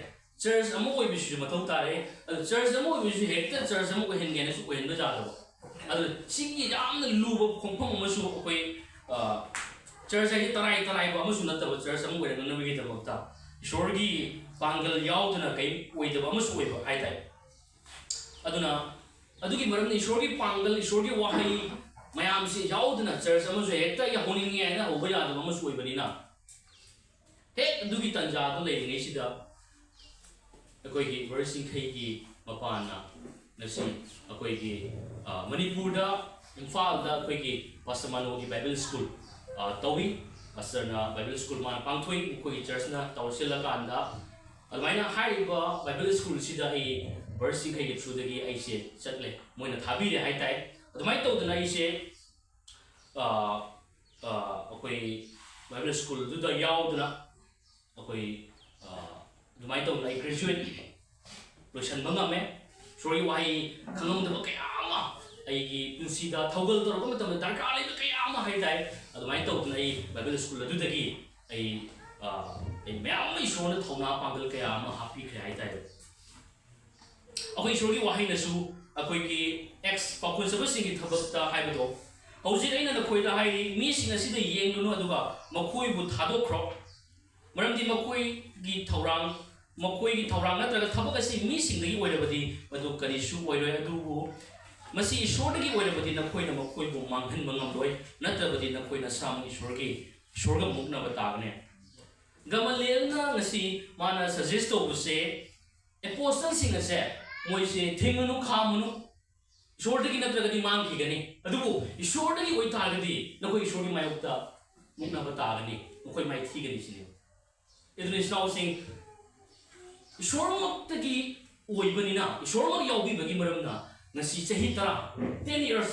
Church ꯑꯃ ꯑꯣꯏꯕꯁꯤꯁꯨ ꯃꯊꯧ ꯇꯥꯔꯦ꯫ ꯑꯗꯨ church ꯑꯃ ꯑꯣꯏꯕꯁꯤꯁꯨ ꯍꯦꯛꯇ church ꯑꯃ ꯑꯣꯏꯍꯟꯒꯦꯅꯁꯨ ꯑꯣꯏꯍꯟꯕ ꯌꯥꯗꯕ꯫ ꯑꯗꯨ ꯁꯤꯒꯤ ꯌꯥꯝꯅ ꯂꯨꯕ ꯈꯣꯡꯐꯝ ꯑꯃꯁꯨ ꯑꯩꯈꯣꯏ, ꯑ, church ꯍꯥꯏꯁꯦ ꯇꯔꯥꯏ ꯇꯔꯥꯏꯕ ꯑꯃꯁꯨ ꯅꯠꯇꯕ, church ꯑꯃ ꯑꯣꯏꯔꯛꯅꯅꯕꯒꯤꯗꯃꯛꯇ ꯏꯁꯣꯔꯒꯤ ꯄꯥꯡꯒꯜ ꯌꯥꯎꯗꯅ ꯀꯔꯤꯝ ꯑꯣꯏꯗꯕ ꯑꯃꯁꯨ ꯑꯣꯏꯕ ꯍꯥꯏꯇꯥꯔꯦ꯫ ꯑꯗꯨꯅ ꯑꯗꯨꯒꯤ ꯃꯔꯝꯅ ꯏꯁꯣꯔꯒꯤ ꯄꯥꯡꯒꯜ, ꯏꯁꯣꯔꯒꯤ ꯋꯥꯍꯩ ꯃꯌꯥꯝꯁꯤ ꯌꯥꯎꯗꯅ church ꯑꯃꯁꯨ ꯍꯦꯛꯇ ꯍꯧꯅꯤꯡꯉꯦ ꯍꯥꯏꯅ ꯍꯧꯕ ꯌꯥꯗꯕ ꯑꯃꯁꯨ ꯑꯣꯏꯕꯅꯤꯅ, ꯍꯦꯛ ꯑꯗꯨꯒꯤ ꯇꯥꯟꯖꯥꯗꯨ ꯂꯩꯔꯤꯉꯩꯁꯤꯗ ꯑꯩꯈꯣꯏꯒꯤ brother ꯁꯤꯡꯈꯩꯒꯤ ꯃꯄꯥꯟꯅ ꯉꯁꯤ ꯑꯩꯈꯣꯏꯒꯤ, ꯑ, ꯃꯅꯤꯄꯨꯔꯗ, ꯏꯝꯐꯥꯜꯗ ꯑꯩꯈꯣꯏꯒꯤ Pastor ꯃꯅꯣꯒꯤ Bible School, ꯑ, ꯇꯧꯏ꯫ Pastor ꯅ Bible School ꯃꯥꯅ ꯄꯥꯡꯊꯣꯛꯏ, ꯑꯩꯈꯣꯏꯒꯤ church ꯅ ꯇꯧꯔ ꯁꯤꯜꯂꯀꯥꯟꯗ꯫ ꯑꯗꯨꯃꯥꯏꯅ ꯍꯥꯏꯔꯤꯕ Bible School ꯁꯤꯗ ꯑꯩ brother ꯁꯤꯡꯈꯩꯒꯤ through ꯗꯒꯤ ꯑꯩꯁꯦ ꯆꯠꯂꯦ, ꯃꯣꯏꯅ ꯊꯥꯕꯤꯔꯦ ꯍꯥꯏꯇꯥꯔꯦ꯫ ꯑꯗꯨꯃꯥꯏꯅ ꯇꯧꯗꯅ ꯑꯩꯁꯦ, ꯑ, ꯑ, ꯑꯩꯈꯣꯏ Bible School ꯗꯨꯗ ꯌꯥꯎꯗꯅ ꯑꯩꯈꯣꯏ, ꯑ, ꯑꯗꯨꯃꯥꯏꯅ ꯇꯧꯗꯅ ꯑꯩ graduate ꯂꯣꯏꯁꯤꯟꯕ ꯉꯝꯃꯦ꯫ ꯏꯁꯣꯔꯒꯤ ꯋꯥꯍꯩ ꯈꯪꯉꯝꯗꯕ ꯀꯌꯥ ꯑꯃ ꯑꯩꯒꯤ ꯄꯨꯟꯁꯤꯗ ꯊꯧꯒꯜ ꯇꯧꯔꯛꯄ ꯃꯇꯝꯗ ꯗꯔꯀꯥꯔ ꯂꯩꯕ ꯀꯌꯥ ꯑꯃ ꯍꯥꯏ ꯇꯥꯏ꯫ ꯑꯗꯨꯃꯥꯏꯅ ꯇꯧꯗꯅ ꯑꯩ Bible School ꯑꯗꯨꯗꯒꯤ ꯑꯩ, ꯑ, ꯑꯩ ꯃꯌꯥꯝ ꯑꯃ ꯏꯁꯣꯔꯅ ꯊꯧꯅꯥ ꯄꯥꯡꯒꯜ ꯀꯌꯥ ꯑꯃ ꯍꯥꯞꯄꯤꯈ꯭ꯔꯦ ꯍꯥꯏ ꯇꯥꯏ꯫ ꯑꯩꯈꯣꯏ ꯏꯁꯣꯔꯒꯤ ꯋꯥꯍꯩꯅꯁꯨ ꯑꯩꯈꯣꯏꯒꯤ ex ꯄꯥꯎꯈꯣꯟ ꯆꯠꯄꯁꯤꯡꯒꯤ ꯊꯕꯛꯇ ꯍꯥꯏꯕꯗꯣ, "ꯍꯧꯖꯤꯛ ꯑꯩꯅ ꯅꯈꯣꯏꯗ ꯍꯥꯏꯔꯤ, ꯃꯤꯁꯤꯡ ꯑꯁꯤꯗ ꯌꯦꯡꯂꯨꯅꯨ, ꯑꯗꯨꯒ ꯃꯈꯣꯏꯕꯨ ꯊꯥꯗꯣꯛꯈ꯭ꯔꯣ, ꯃꯔꯝꯗꯤ ꯃꯈꯣꯏꯒꯤ ꯊꯧꯔꯥꯡ ꯃꯈꯣꯏꯒꯤ ꯊꯧꯔꯥꯡ ꯅꯠꯇ꯭ꯔꯒ ꯊꯕꯛ ꯑꯁꯤ ꯃꯤꯁꯤꯡꯗꯒꯤ ꯑꯣꯏꯔꯕꯗꯤ ꯃꯗꯨ ꯀꯔꯤꯁꯨ ꯑꯣꯏꯔꯣꯏ꯫ ꯑꯗꯨꯕꯨ ꯃꯁꯤ ꯏꯁꯣꯔꯗꯒꯤ ꯑꯣꯏꯔꯕꯗꯤ ꯅꯈꯣꯏꯅ ꯃꯈꯣꯏꯕꯨ ꯃꯥꯡꯍꯟꯕ ꯉꯝꯂꯣꯏ, ꯅꯠꯇ꯭ꯔꯕꯗꯤ ꯅꯈꯣꯏ ꯅꯁꯥꯃꯛ ꯏꯁꯣꯔꯒꯤ, ꯏꯁꯣꯔꯒ ꯃꯨꯛꯅꯕ ꯇꯥꯒꯅꯤ꯫ ꯒꯃꯂꯤꯌꯦꯜꯅ ꯉꯁꯤ ꯃꯥꯅ suggest ꯇꯧꯕꯁꯦ, apostleꯁꯤꯡ ꯑꯁꯦ ꯃꯣꯏꯁꯦ ꯊꯤꯡꯉꯨꯅꯨ, ꯈꯥꯝꯃꯨꯅꯨ, ꯏꯁꯣꯔꯗꯒꯤ ꯅꯠꯇ꯭ꯔꯒꯗꯤ ꯃꯥꯡꯈꯤꯒꯅꯤ꯫ ꯑꯗꯨꯕꯨ ꯏꯁꯣꯔꯗꯒꯤ ꯑꯣꯏꯇꯥꯔꯒꯗꯤ ꯅꯈꯣꯏ ꯏꯁꯣꯔꯒꯤ ꯃꯥꯌꯣꯛꯇ ꯃꯨꯛꯅꯕ ꯇꯥꯒꯅꯤ, ꯅꯈꯣꯏ ꯃꯥꯏꯊꯤꯒꯅꯤ ꯁꯤꯅꯤ꯫ ꯑꯗꯨꯅ ꯏꯆꯤꯟ ꯏꯅꯥꯎꯁꯤꯡ, ꯏꯁꯣꯔꯃꯛꯇꯒꯤ ꯑꯣꯏꯕꯅꯤꯅ, ꯏꯁꯣꯔꯃꯛ ꯌꯥꯎꯕꯤꯕꯒꯤ ꯃꯔꯝꯅ ꯉꯁꯤ ꯆꯍꯤ ꯇꯔꯥ, ten years,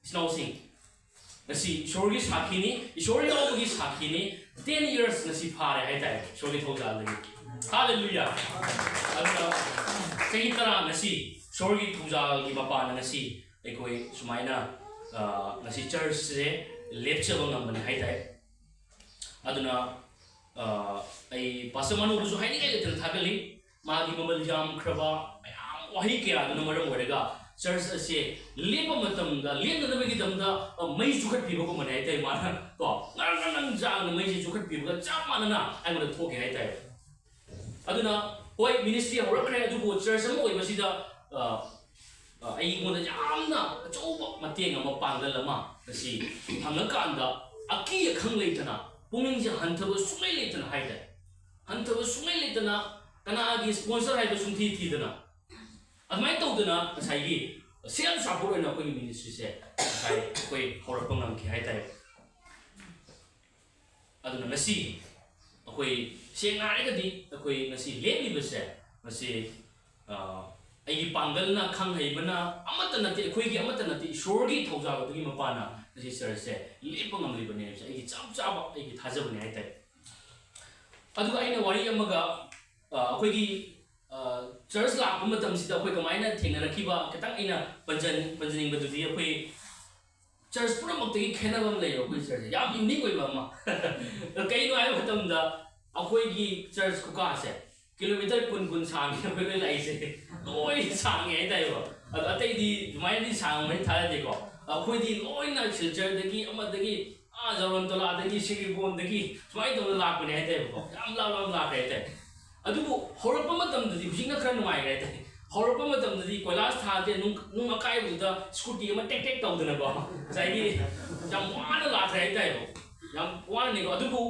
ꯏꯆꯤꯟ ꯏꯅꯥꯎꯁꯤꯡ, ꯉꯁꯤ ꯏꯁꯣꯔꯒꯤ ꯁꯥꯈꯤꯅꯤ, ꯏꯁꯣꯔ ꯌꯥꯎꯕꯒꯤ ꯁꯥꯈꯤꯅꯤ꯫ Ten years ꯉꯁꯤ ꯐꯥꯔꯦ ꯍꯥꯏꯇꯥꯔꯦ ꯏꯁꯣꯔꯒꯤ ꯊꯧꯖꯥꯜꯗꯒꯤ꯫ ꯍꯥꯂꯦꯂꯨꯌꯥ! ꯑꯗꯨꯅ ꯆꯍꯤ ꯇꯔꯥ ꯉꯁꯤ ꯏꯁꯣꯔꯒꯤ ꯊꯧꯖꯥꯜꯒꯤ ꯃꯄꯥꯟꯅ ꯉꯁꯤ ꯑꯩꯈꯣꯏ ꯁꯨꯃꯥꯏꯅ, ꯑ, ꯉꯁꯤ churchꯁꯦ ꯂꯦꯞꯆꯕ ꯉꯝꯕꯅꯤ ꯍꯥꯏꯇꯥꯔꯦ꯫ ꯑꯗꯨꯅ, ꯑ, ꯑꯩ Pastor ꯃꯅꯨꯕꯨꯁꯨ ꯍꯥꯏꯅꯤꯡꯉꯥꯏ ꯂꯩꯇꯅ ꯊꯥꯒꯠꯂꯤ꯫ ꯃꯥꯒꯤ ꯃꯃꯜ ꯌꯥꯝꯈ꯭ꯔꯕ ꯃꯌꯥꯝ ꯋꯥꯍꯩ ꯀꯌꯥꯗꯨꯅ ꯃꯔꯝ ꯑꯣꯏꯔꯒ church ꯑꯁꯦ ꯂꯦꯞꯄ ꯃꯇꯝꯗ ꯂꯦꯞꯅꯅꯕꯒꯤꯗꯃꯛꯇ, ꯑ, ꯃꯩ ꯆꯨꯈꯠꯄꯤꯕꯒꯨꯝꯕꯅꯦ ꯍꯥꯏꯇꯥꯔꯦ꯫ ꯃꯥꯅ ꯀꯣ ꯉꯔꯪ ꯉꯔꯪ ꯆꯥꯡꯅ ꯃꯩꯁꯦ ꯆꯨꯈꯠꯄꯤꯕꯒ ꯆꯞ ꯃꯥꯟꯅꯅ ꯑꯩꯉꯣꯟꯗ ꯊꯣꯛꯈꯤ ꯍꯥꯏꯇꯥꯔꯦ꯫ ꯑꯗꯨꯅ ꯍꯣꯏ, ministry ꯍꯧꯔꯛꯈ꯭ꯔꯦ, ꯑꯗꯨꯕꯨ church ꯑꯃ ꯑꯣꯏꯕꯁꯤꯗ, ꯑ, ꯑ, ꯑꯩꯉꯣꯟꯗ ꯌꯥꯝꯅ ꯑꯆꯧꯕ ꯃꯇꯦꯡ ꯑꯃ, ꯄꯥꯡꯒꯜ ꯑꯃ ꯉꯁꯤ ꯐꯪꯉꯀꯥꯟꯗ ꯑꯀꯤ ꯑꯈꯪ ꯂꯩꯇꯅ, ꯄꯨꯛꯅꯤꯡꯁꯦ ꯍꯟꯊꯕ ꯁꯨꯡꯂꯩ ꯂꯩꯇꯅ ꯍꯥꯏꯇꯥꯔꯦ, ꯍꯟꯊꯕ ꯁꯨꯡꯂꯩ ꯂꯩꯇꯅ ꯀꯅꯥꯒꯤ sponsor ꯍꯥꯏꯕ ꯁꯨꯡꯊꯤ ꯊꯤꯗꯅ, ꯑꯗꯨꯃꯥꯏꯅ ꯇꯧꯗꯅ ꯉꯁꯥꯏꯒꯤ self support ꯑꯣꯏꯅ ꯑꯩꯈꯣꯏꯒꯤ ministryꯁꯦ ꯉꯁꯥꯏ ꯑꯩꯈꯣꯏ ꯍꯧꯔꯛꯄ ꯉꯝꯈꯤ ꯍꯥꯏꯇꯥꯔꯦ꯫ ꯑꯗꯨꯅ ꯉꯁꯤ ꯑꯩꯈꯣꯏ ꯁꯦꯡꯅ ꯍꯥꯏꯔꯒꯗꯤ ꯑꯩꯈꯣꯏ ꯉꯁꯤ ꯂꯦꯞꯂꯤꯕꯁꯦ, ꯃꯁꯤ, ꯑ, ꯑꯩꯒꯤ ꯄꯥꯡꯒꯜꯅ, ꯈꯪ ꯍꯩꯕꯅ ꯑꯃꯠꯇ ꯅꯠꯇꯦ, ꯑꯩꯈꯣꯏꯒꯤ ꯑꯃꯠꯇ ꯅꯠꯇꯦ, ꯏꯁꯣꯔꯒꯤ ꯊꯧꯖꯥꯜ ꯑꯗꯨꯒꯤ ꯃꯄꯥꯟꯅ ꯉꯁꯤ churchꯁꯦ ꯂꯦꯞꯄ ꯉꯝꯂꯤꯕꯅꯦ ꯍꯥꯏꯕꯁꯦ ꯑꯩꯒꯤ ꯆꯞ ꯆꯥꯕ ꯑꯩꯒꯤ ꯊꯥꯖꯕꯅꯦ ꯍꯥꯏꯇꯥꯔꯦ꯫ ꯑꯗꯨꯒ ꯑꯩꯅ ꯋꯥꯔꯤ ꯑꯃꯒ, ꯑ, ꯑꯩꯈꯣꯏꯒꯤ, ꯑ, church ꯂꯥꯛꯄ ꯃꯇꯝꯁꯤꯗ ꯑꯩꯈꯣꯏ ꯀꯃꯥꯏꯅ ꯊꯦꯡꯅꯔꯛꯈꯤꯕ ꯈꯤꯇꯪ ꯑꯩꯅ ꯄꯟꯖꯟ-, ꯄꯟꯖꯅꯤꯡꯕꯗꯨꯗꯤ, ꯑꯩꯈꯣꯏ church ꯄꯨꯝꯅꯃꯛꯇꯒꯤ ꯈꯦꯠꯅꯕ ꯑꯃ ꯂꯩꯌꯦ ꯑꯩꯈꯣꯏ churchꯁꯦ꯫ ꯌꯥꯝ unique ꯑꯣꯏꯕ ꯑꯃ꯫ ꯀꯩꯅꯣ ꯍꯥꯏꯕ ꯃꯇꯝꯗ, ꯑꯩꯈꯣꯏꯒꯤ church ꯈꯨꯀꯥꯁꯦ kilometre ꯀꯨꯟ, ꯀꯨꯟ ꯁꯥꯡꯉꯦ ꯑꯩꯈꯣꯏ ꯂꯣꯏ ꯂꯥꯛꯏꯁꯦ꯫ ꯂꯣꯏ ꯁꯥꯡꯉꯦ ꯍꯥꯏꯇꯥꯔꯦꯀꯣ꯫ ꯑꯗꯣ ꯑꯇꯩꯗꯤ ꯑꯗꯨꯃꯥꯏꯅꯗꯤ ꯁꯥꯡꯕꯅꯤ ꯊꯥꯖꯗꯦꯀꯣ꯫ ꯑꯩꯈꯣꯏꯗꯤ ꯂꯣꯏꯅ ꯁꯤꯜꯆꯔꯗꯒꯤ, ꯑꯃꯗꯒꯤ, ꯑꯥ, ꯖꯥꯔꯣꯟ ꯇꯣꯂꯥꯗꯒꯤ, ꯁꯤꯔꯤꯕꯣꯟꯗꯒꯤ ꯁꯨꯃꯥꯏꯅ ꯇꯧꯅ ꯂꯥꯛꯄꯅꯦ ꯍꯥꯏꯇꯥꯔꯦꯀꯣ꯫ ꯌꯥꯝ ꯂꯥꯞ ꯂꯥꯞ ꯂꯥꯛꯈ꯭ꯔꯦ ꯍꯥꯏꯇꯥꯔꯦ꯫ ꯑꯗꯨꯕꯨ ꯍꯧꯔꯛꯄ ꯃꯇꯝꯗꯗꯤ, ꯍꯧꯖꯤꯛꯅ ꯈꯔ ꯅꯨꯡꯉꯥꯏꯈ꯭ꯔꯦ ꯍꯥꯏꯇꯥꯔꯦ, ꯍꯧꯔꯛꯄ ꯃꯇꯝꯗꯗꯤ ꯀꯣꯏꯂꯥꯁ ꯊꯥꯗꯦ, ꯅꯨꯡ ꯅꯨꯡ ꯑꯀꯥꯏꯕꯗꯨꯗ ꯁ꯭ꯀꯨꯇꯤ ꯑꯃ ꯇꯦꯛ ꯇꯦꯛ ꯇꯧꯗꯅꯀꯣ, ꯉꯁꯥꯏꯒꯤ ꯌꯥꯝ ꯋꯥꯅ ꯂꯥꯛꯈ꯭ꯔꯦ ꯍꯥꯏꯇꯥꯔꯦꯕ꯫ ꯌꯥꯝ ꯋꯥꯅꯅꯦꯀꯣ꯫ ꯑꯗꯨꯕꯨ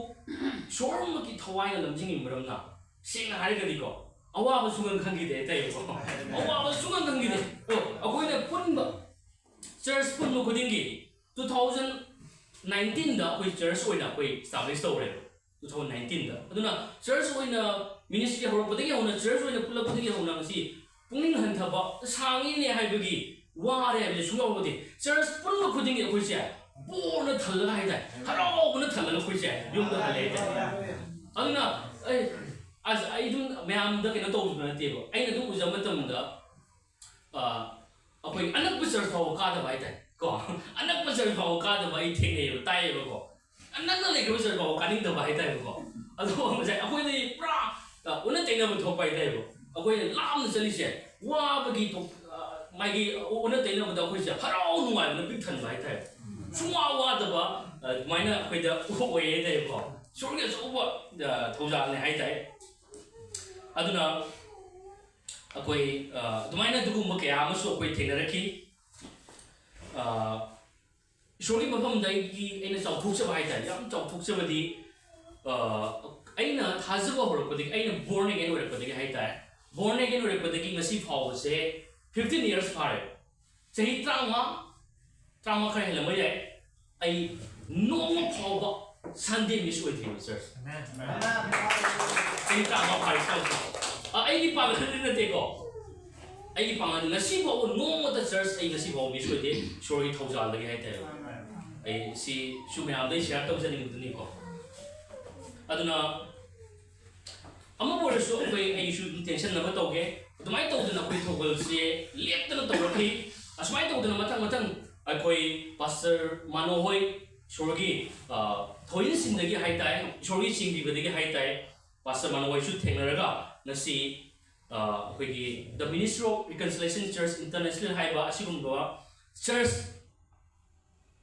ꯏꯁꯣꯔꯃꯛꯀꯤ ꯊꯋꯥꯏꯅ ꯂꯝꯖꯤꯡꯉꯤꯕ ꯃꯔꯝꯅ, ꯁꯦꯡꯅ ꯍꯥꯏꯔꯒꯗꯤꯀꯣ, ꯑꯋꯥꯕ ꯁꯨꯡꯈꯪ ꯈꯪꯈꯤꯗꯦ ꯍꯥꯏꯇꯥꯔꯦꯕꯀꯣ꯫ ꯑꯋꯥꯕ ꯁꯨꯡꯈꯪ ꯈꯪꯈꯤꯗꯦ꯫ ꯑꯣ, ꯑꯩꯈꯣꯏꯅ ꯄꯨꯟꯕ, ꯆꯔꯆ ꯄꯨꯟꯕ ꯈꯨꯗꯤꯡꯒꯤ, two thousand nineteen ꯗ ꯑꯩꯈꯣꯏ ꯆꯔꯆ ꯑꯣꯏꯅ ꯑꯩꯈꯣꯏ establish ꯇꯧꯔꯦꯕ, two thousand nineteen ꯗ꯫ ꯑꯗꯨꯅ ꯆꯔꯆ ꯑꯣꯏꯅ ministry ꯍꯧꯔꯛꯄꯗꯒꯤ ꯍꯧꯅ, ꯆꯔꯆ ꯑꯣꯏꯅ ꯄꯨꯜꯂꯛꯄꯗꯒꯤ ꯍꯧꯅ, ꯉꯁꯤ ꯄꯨꯛꯅꯤꯡ ꯍꯟꯊꯕ, ꯁꯥꯡꯉꯤꯅꯦ ꯍꯥꯏꯕꯒꯤ ꯋꯥꯔꯦ ꯍꯥꯏꯕꯁꯦ ꯁꯨꯡꯌꯥꯎ ꯌꯥꯎꯗꯦ꯫ ꯆꯔꯆ ꯄꯨꯟꯕ ꯈꯨꯗꯤꯡꯒꯤ ꯑꯩꯈꯣꯏꯁꯦ ꯕꯣꯔꯅ ꯊꯜꯂꯒ ꯍꯥꯏꯇꯥꯔꯦ, ꯍꯔꯥꯎꯕꯅ ꯊꯜꯂꯒ ꯑꯩꯈꯣꯏꯁꯦ ꯌꯨꯝꯗ ꯍꯜꯂꯦ ꯍꯥꯏꯇꯥꯔꯦ꯫ ꯑꯗꯨꯅ ꯑꯩ, ꯑꯁ, ꯑꯩ ꯑꯗꯨꯝ ꯃꯌꯥꯝꯗ ꯀꯩꯅꯣ ꯇꯧꯕꯗꯨ ꯅꯠꯇꯦꯕ, ꯑꯩꯅ ꯑꯗꯨꯝ ꯎꯖꯕ ꯃꯇꯝꯗ, ꯑ, ꯑꯩꯈꯣꯏ ꯑꯅꯛꯄ ꯆꯔꯆ ꯐꯥꯎꯕ ꯀꯥꯗꯕ ꯍꯥꯏꯇꯥꯔꯦ ꯀꯣ, ꯑꯅꯛꯄ ꯆꯔꯆ ꯐꯥꯎꯕ ꯀꯥꯗꯕ ꯑꯩ ꯊꯦꯡꯅꯩꯌꯦꯕ, ꯇꯥꯏꯌꯦꯕꯀꯣ꯫ ꯑꯅꯛꯅ ꯂꯩꯈ꯭ꯔꯕ ꯆꯔꯆ ꯐꯥꯎꯕ ꯀꯥꯅꯤꯡꯗꯕ ꯍꯥꯏꯇꯥꯔꯦꯀꯣ꯫ ꯑꯗꯣ ꯉꯁꯥꯏ ꯑꯩꯈꯣꯏꯗꯤ ꯄꯨꯔꯥ, ꯑ, ꯑꯣꯟꯅ ꯇꯩꯅꯕ ꯊꯣꯛꯄ ꯍꯥꯏꯇꯥꯔꯦꯀꯣ꯫ ꯑꯩꯈꯣꯏꯅ ꯂꯥꯞꯅ ꯆꯠꯂꯤꯁꯦ ꯋꯥꯕꯒꯤ ꯇꯣ-, ꯑ, ꯃꯥꯒꯤ ꯑꯣꯟꯅ ꯇꯩꯅꯕꯗ ꯑꯩꯈꯣꯏꯁꯦ ꯍꯔꯥꯎ ꯅꯨꯡꯉꯥꯏꯕꯅ ꯄꯤꯛ ꯊꯟꯕ ꯍꯥꯏꯇꯥꯔꯦ꯫ ꯁꯨꯡꯋꯥ ꯋꯥꯗꯕ, ꯑ, ꯑꯗꯨꯃꯥꯏꯅ ꯑꯩꯈꯣꯏꯗ ꯑꯣꯏꯌꯦ ꯍꯥꯏꯇꯥꯔꯦꯀꯣ꯫ ꯏꯁꯣꯔꯒꯤ ꯑꯆꯧꯕ, ꯑ, ꯊꯧꯖꯥꯜꯅꯦ ꯍꯥꯏꯇꯥꯔꯦ꯫ ꯑꯗꯨꯅ ꯑꯩꯈꯣꯏ, ꯑ, ꯑꯗꯨꯃꯥꯏꯅ ꯑꯗꯨꯒꯨꯝꯕ ꯀꯌꯥ ꯑꯃꯁꯨ ꯑꯩꯈꯣꯏ ꯊꯦꯡꯅꯔꯛꯈꯤ꯫ ꯑ, ꯏꯁꯣꯔꯒꯤ ꯃꯐꯝꯗ ꯑꯩꯒꯤ, ꯑꯩꯅ ꯆꯥꯎꯊꯣꯛꯆꯕ ꯍꯥꯏꯇꯥꯔꯦ, ꯌꯥꯝ ꯆꯥꯎꯊꯣꯛꯆꯕꯗꯤ, ꯑ, ꯑꯩꯅ ꯊꯥꯖꯕ ꯍꯧꯔꯛꯄꯗꯒꯤ, ꯑꯩꯅ born again ꯑꯣꯏꯔꯛꯄꯗꯒꯤ ꯍꯥꯏꯇꯥꯔꯦ, born again ꯑꯣꯏꯔꯛꯄꯗꯒꯤ ꯉꯁꯤ ꯐꯥꯎꯕꯁꯦ fifteen years ꯐꯥꯔꯦ꯫ ꯆꯍꯤ ꯇꯔꯥꯃꯉꯥ, ꯇꯔꯥꯃꯉꯥ ꯈꯔ ꯍꯦꯜꯂꯝꯕ ꯌꯥꯏ꯫ ꯑꯩ ꯅꯣꯡꯃ ꯐꯥꯎꯕ Sunday miss ꯑꯣꯏꯗ꯭ꯔꯤꯕ ꯆꯔꯆ꯫ ꯆꯍꯤ ꯇꯔꯥꯃꯉꯥ ꯐꯥꯔꯦ ꯆꯔꯆ꯫ ꯑ, ꯑꯩꯒꯤ ꯄꯥꯡꯒꯜꯗꯤ ꯅꯠꯇꯦꯀꯣ, ꯑꯩꯒꯤ ꯄꯥꯡꯒꯜꯗꯤ ꯉꯁꯤ ꯐꯥꯎꯕ ꯅꯣꯡꯃꯇ ꯆꯔꯆ ꯑꯩ ꯉꯁꯤ ꯐꯥꯎꯕ miss ꯑꯣꯏꯗꯦ, ꯏꯁꯣꯔꯒꯤ ꯊꯧꯖꯥꯜꯗꯒꯤ ꯍꯥꯏꯇꯥꯔꯦ꯫ ꯑꯩ ꯁꯤꯁꯨ ꯃꯌꯥꯝꯗ ꯑꯩ share ꯇꯧꯖꯅꯤꯡꯕꯗꯨꯅꯤꯀꯣ꯫ ꯑꯗꯨꯅ ꯑꯃꯕꯨ ꯑꯣꯏꯔꯁꯨ ꯑꯩꯈꯣꯏ, ꯑꯩꯁꯨ ꯑꯗꯨꯝ ꯇꯦꯟꯁꯟꯅꯕ ꯇꯧꯒꯦ꯫ ꯑꯗꯨꯃꯥꯏꯅ ꯇꯧꯗꯅ ꯑꯩꯈꯣꯏ ꯊꯧꯒꯜꯁꯦ ꯂꯦꯞꯇꯅ ꯇꯧꯔꯛꯈꯤ꯫ ꯑꯁꯨꯃꯥꯏꯅ ꯇꯧꯗꯅ ꯃꯊꯪ ꯃꯊꯪ ꯑꯩꯈꯣꯏ ꯄꯥꯁꯇꯔ ꯃꯥꯅꯣ ꯍꯣꯏ, ꯏꯁꯣꯔꯒꯤ, ꯑ, ꯊꯧꯔꯤꯟꯁꯤꯡꯗꯒꯤ ꯍꯥꯏꯇꯥꯔꯦ, ꯏꯁꯣꯔꯒꯤ ꯆꯤꯡꯕꯤꯕꯗꯒꯤ ꯍꯥꯏꯇꯥꯔꯦ, ꯄꯥꯁꯇꯔ ꯃꯥꯅꯣ ꯍꯣꯏꯁꯨ ꯊꯦꯡꯅꯔꯒ ꯉꯁꯤ, ꯑ, ꯑꯩꯈꯣꯏꯒꯤ The Ministry of Reconciliation Church International ꯍꯥꯏꯕ ꯑꯁꯤꯒꯨꯝꯕ ꯆꯔꯆ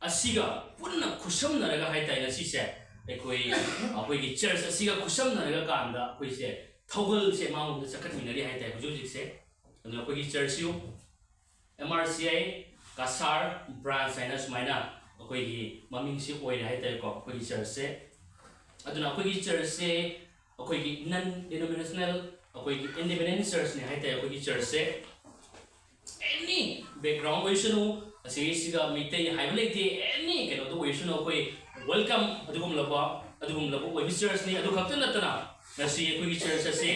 ꯑꯁꯤꯒ ꯄꯨꯟꯅ ꯈꯨꯠꯁꯝꯅꯔꯒ ꯍꯥꯏꯇꯥꯔꯦ, ꯉꯁꯤꯁꯦ ꯑꯩꯈꯣꯏ, ꯑꯩꯈꯣꯏꯒꯤ ꯆꯔꯆ ꯑꯁꯤꯒ ꯈꯨꯠꯁꯝꯅꯔꯒ ꯀꯥꯟꯗ ꯑꯩꯈꯣꯏꯁꯦ ꯊꯧꯒꯜꯁꯦ ꯃꯥꯡꯂꯣꯝꯗ ꯆꯠꯈꯠꯃꯤꯟꯅꯔꯤ ꯍꯥꯏꯇꯥꯔꯦ ꯍꯧꯖꯤꯛ ꯍꯧꯖꯤꯛꯁꯦ꯫ ꯑꯗꯨꯅ ꯑꯩꯈꯣꯏꯒꯤ ꯆꯔꯆꯁꯨ M R C I Cachar branch ꯍꯥꯏꯅ ꯁꯨꯃꯥꯏꯅ ꯑꯩꯈꯣꯏꯒꯤ ꯃꯃꯤꯡꯁꯤ ꯑꯣꯏꯔꯦ ꯍꯥꯏꯇꯥꯔꯦꯀꯣ ꯑꯩꯈꯣꯏꯒꯤ ꯆꯔꯆꯁꯦ꯫ ꯑꯗꯨꯅ ꯑꯩꯈꯣꯏꯒꯤ ꯆꯔꯆꯁꯦ ꯑꯩꯈꯣꯏꯒꯤ ꯅꯟ ꯗꯤꯅꯣꯃꯤꯅꯦꯁꯅꯦꯜ, ꯑꯩꯈꯣꯏꯒꯤ ꯏꯟꯗꯤꯄꯦꯟꯗꯦꯟ ꯆꯔꯆꯅꯤ ꯍꯥꯏꯇꯥꯔꯦ ꯑꯩꯈꯣꯏꯒꯤ ꯆꯔꯆꯁꯦ꯫ ꯑꯦꯅꯤ ꯕꯦꯛꯒ꯭ꯔꯥꯎꯟ ꯑꯣꯏꯁꯅꯨ, ꯑꯁꯤꯒꯤꯁꯤꯒ ꯃꯩꯇꯩ ꯍꯥꯏꯕ ꯂꯩꯇꯦ, ꯑꯦꯅꯤ ꯀꯩꯅꯣꯗ ꯑꯣꯏꯁꯅꯨ, ꯑꯩꯈꯣꯏ ꯋꯦꯜꯀꯝ ꯑꯗꯨꯒꯨꯝꯂꯕ ꯑꯗꯨꯒꯨꯝꯂꯕ ꯑꯣꯏꯕ ꯆꯔꯆꯅꯤ꯫ ꯑꯗꯨ ꯈꯛꯇ ꯅꯠꯇꯅ ꯉꯁꯤ ꯑꯩꯈꯣꯏꯒꯤ ꯆꯔꯆ ꯑꯁꯤ,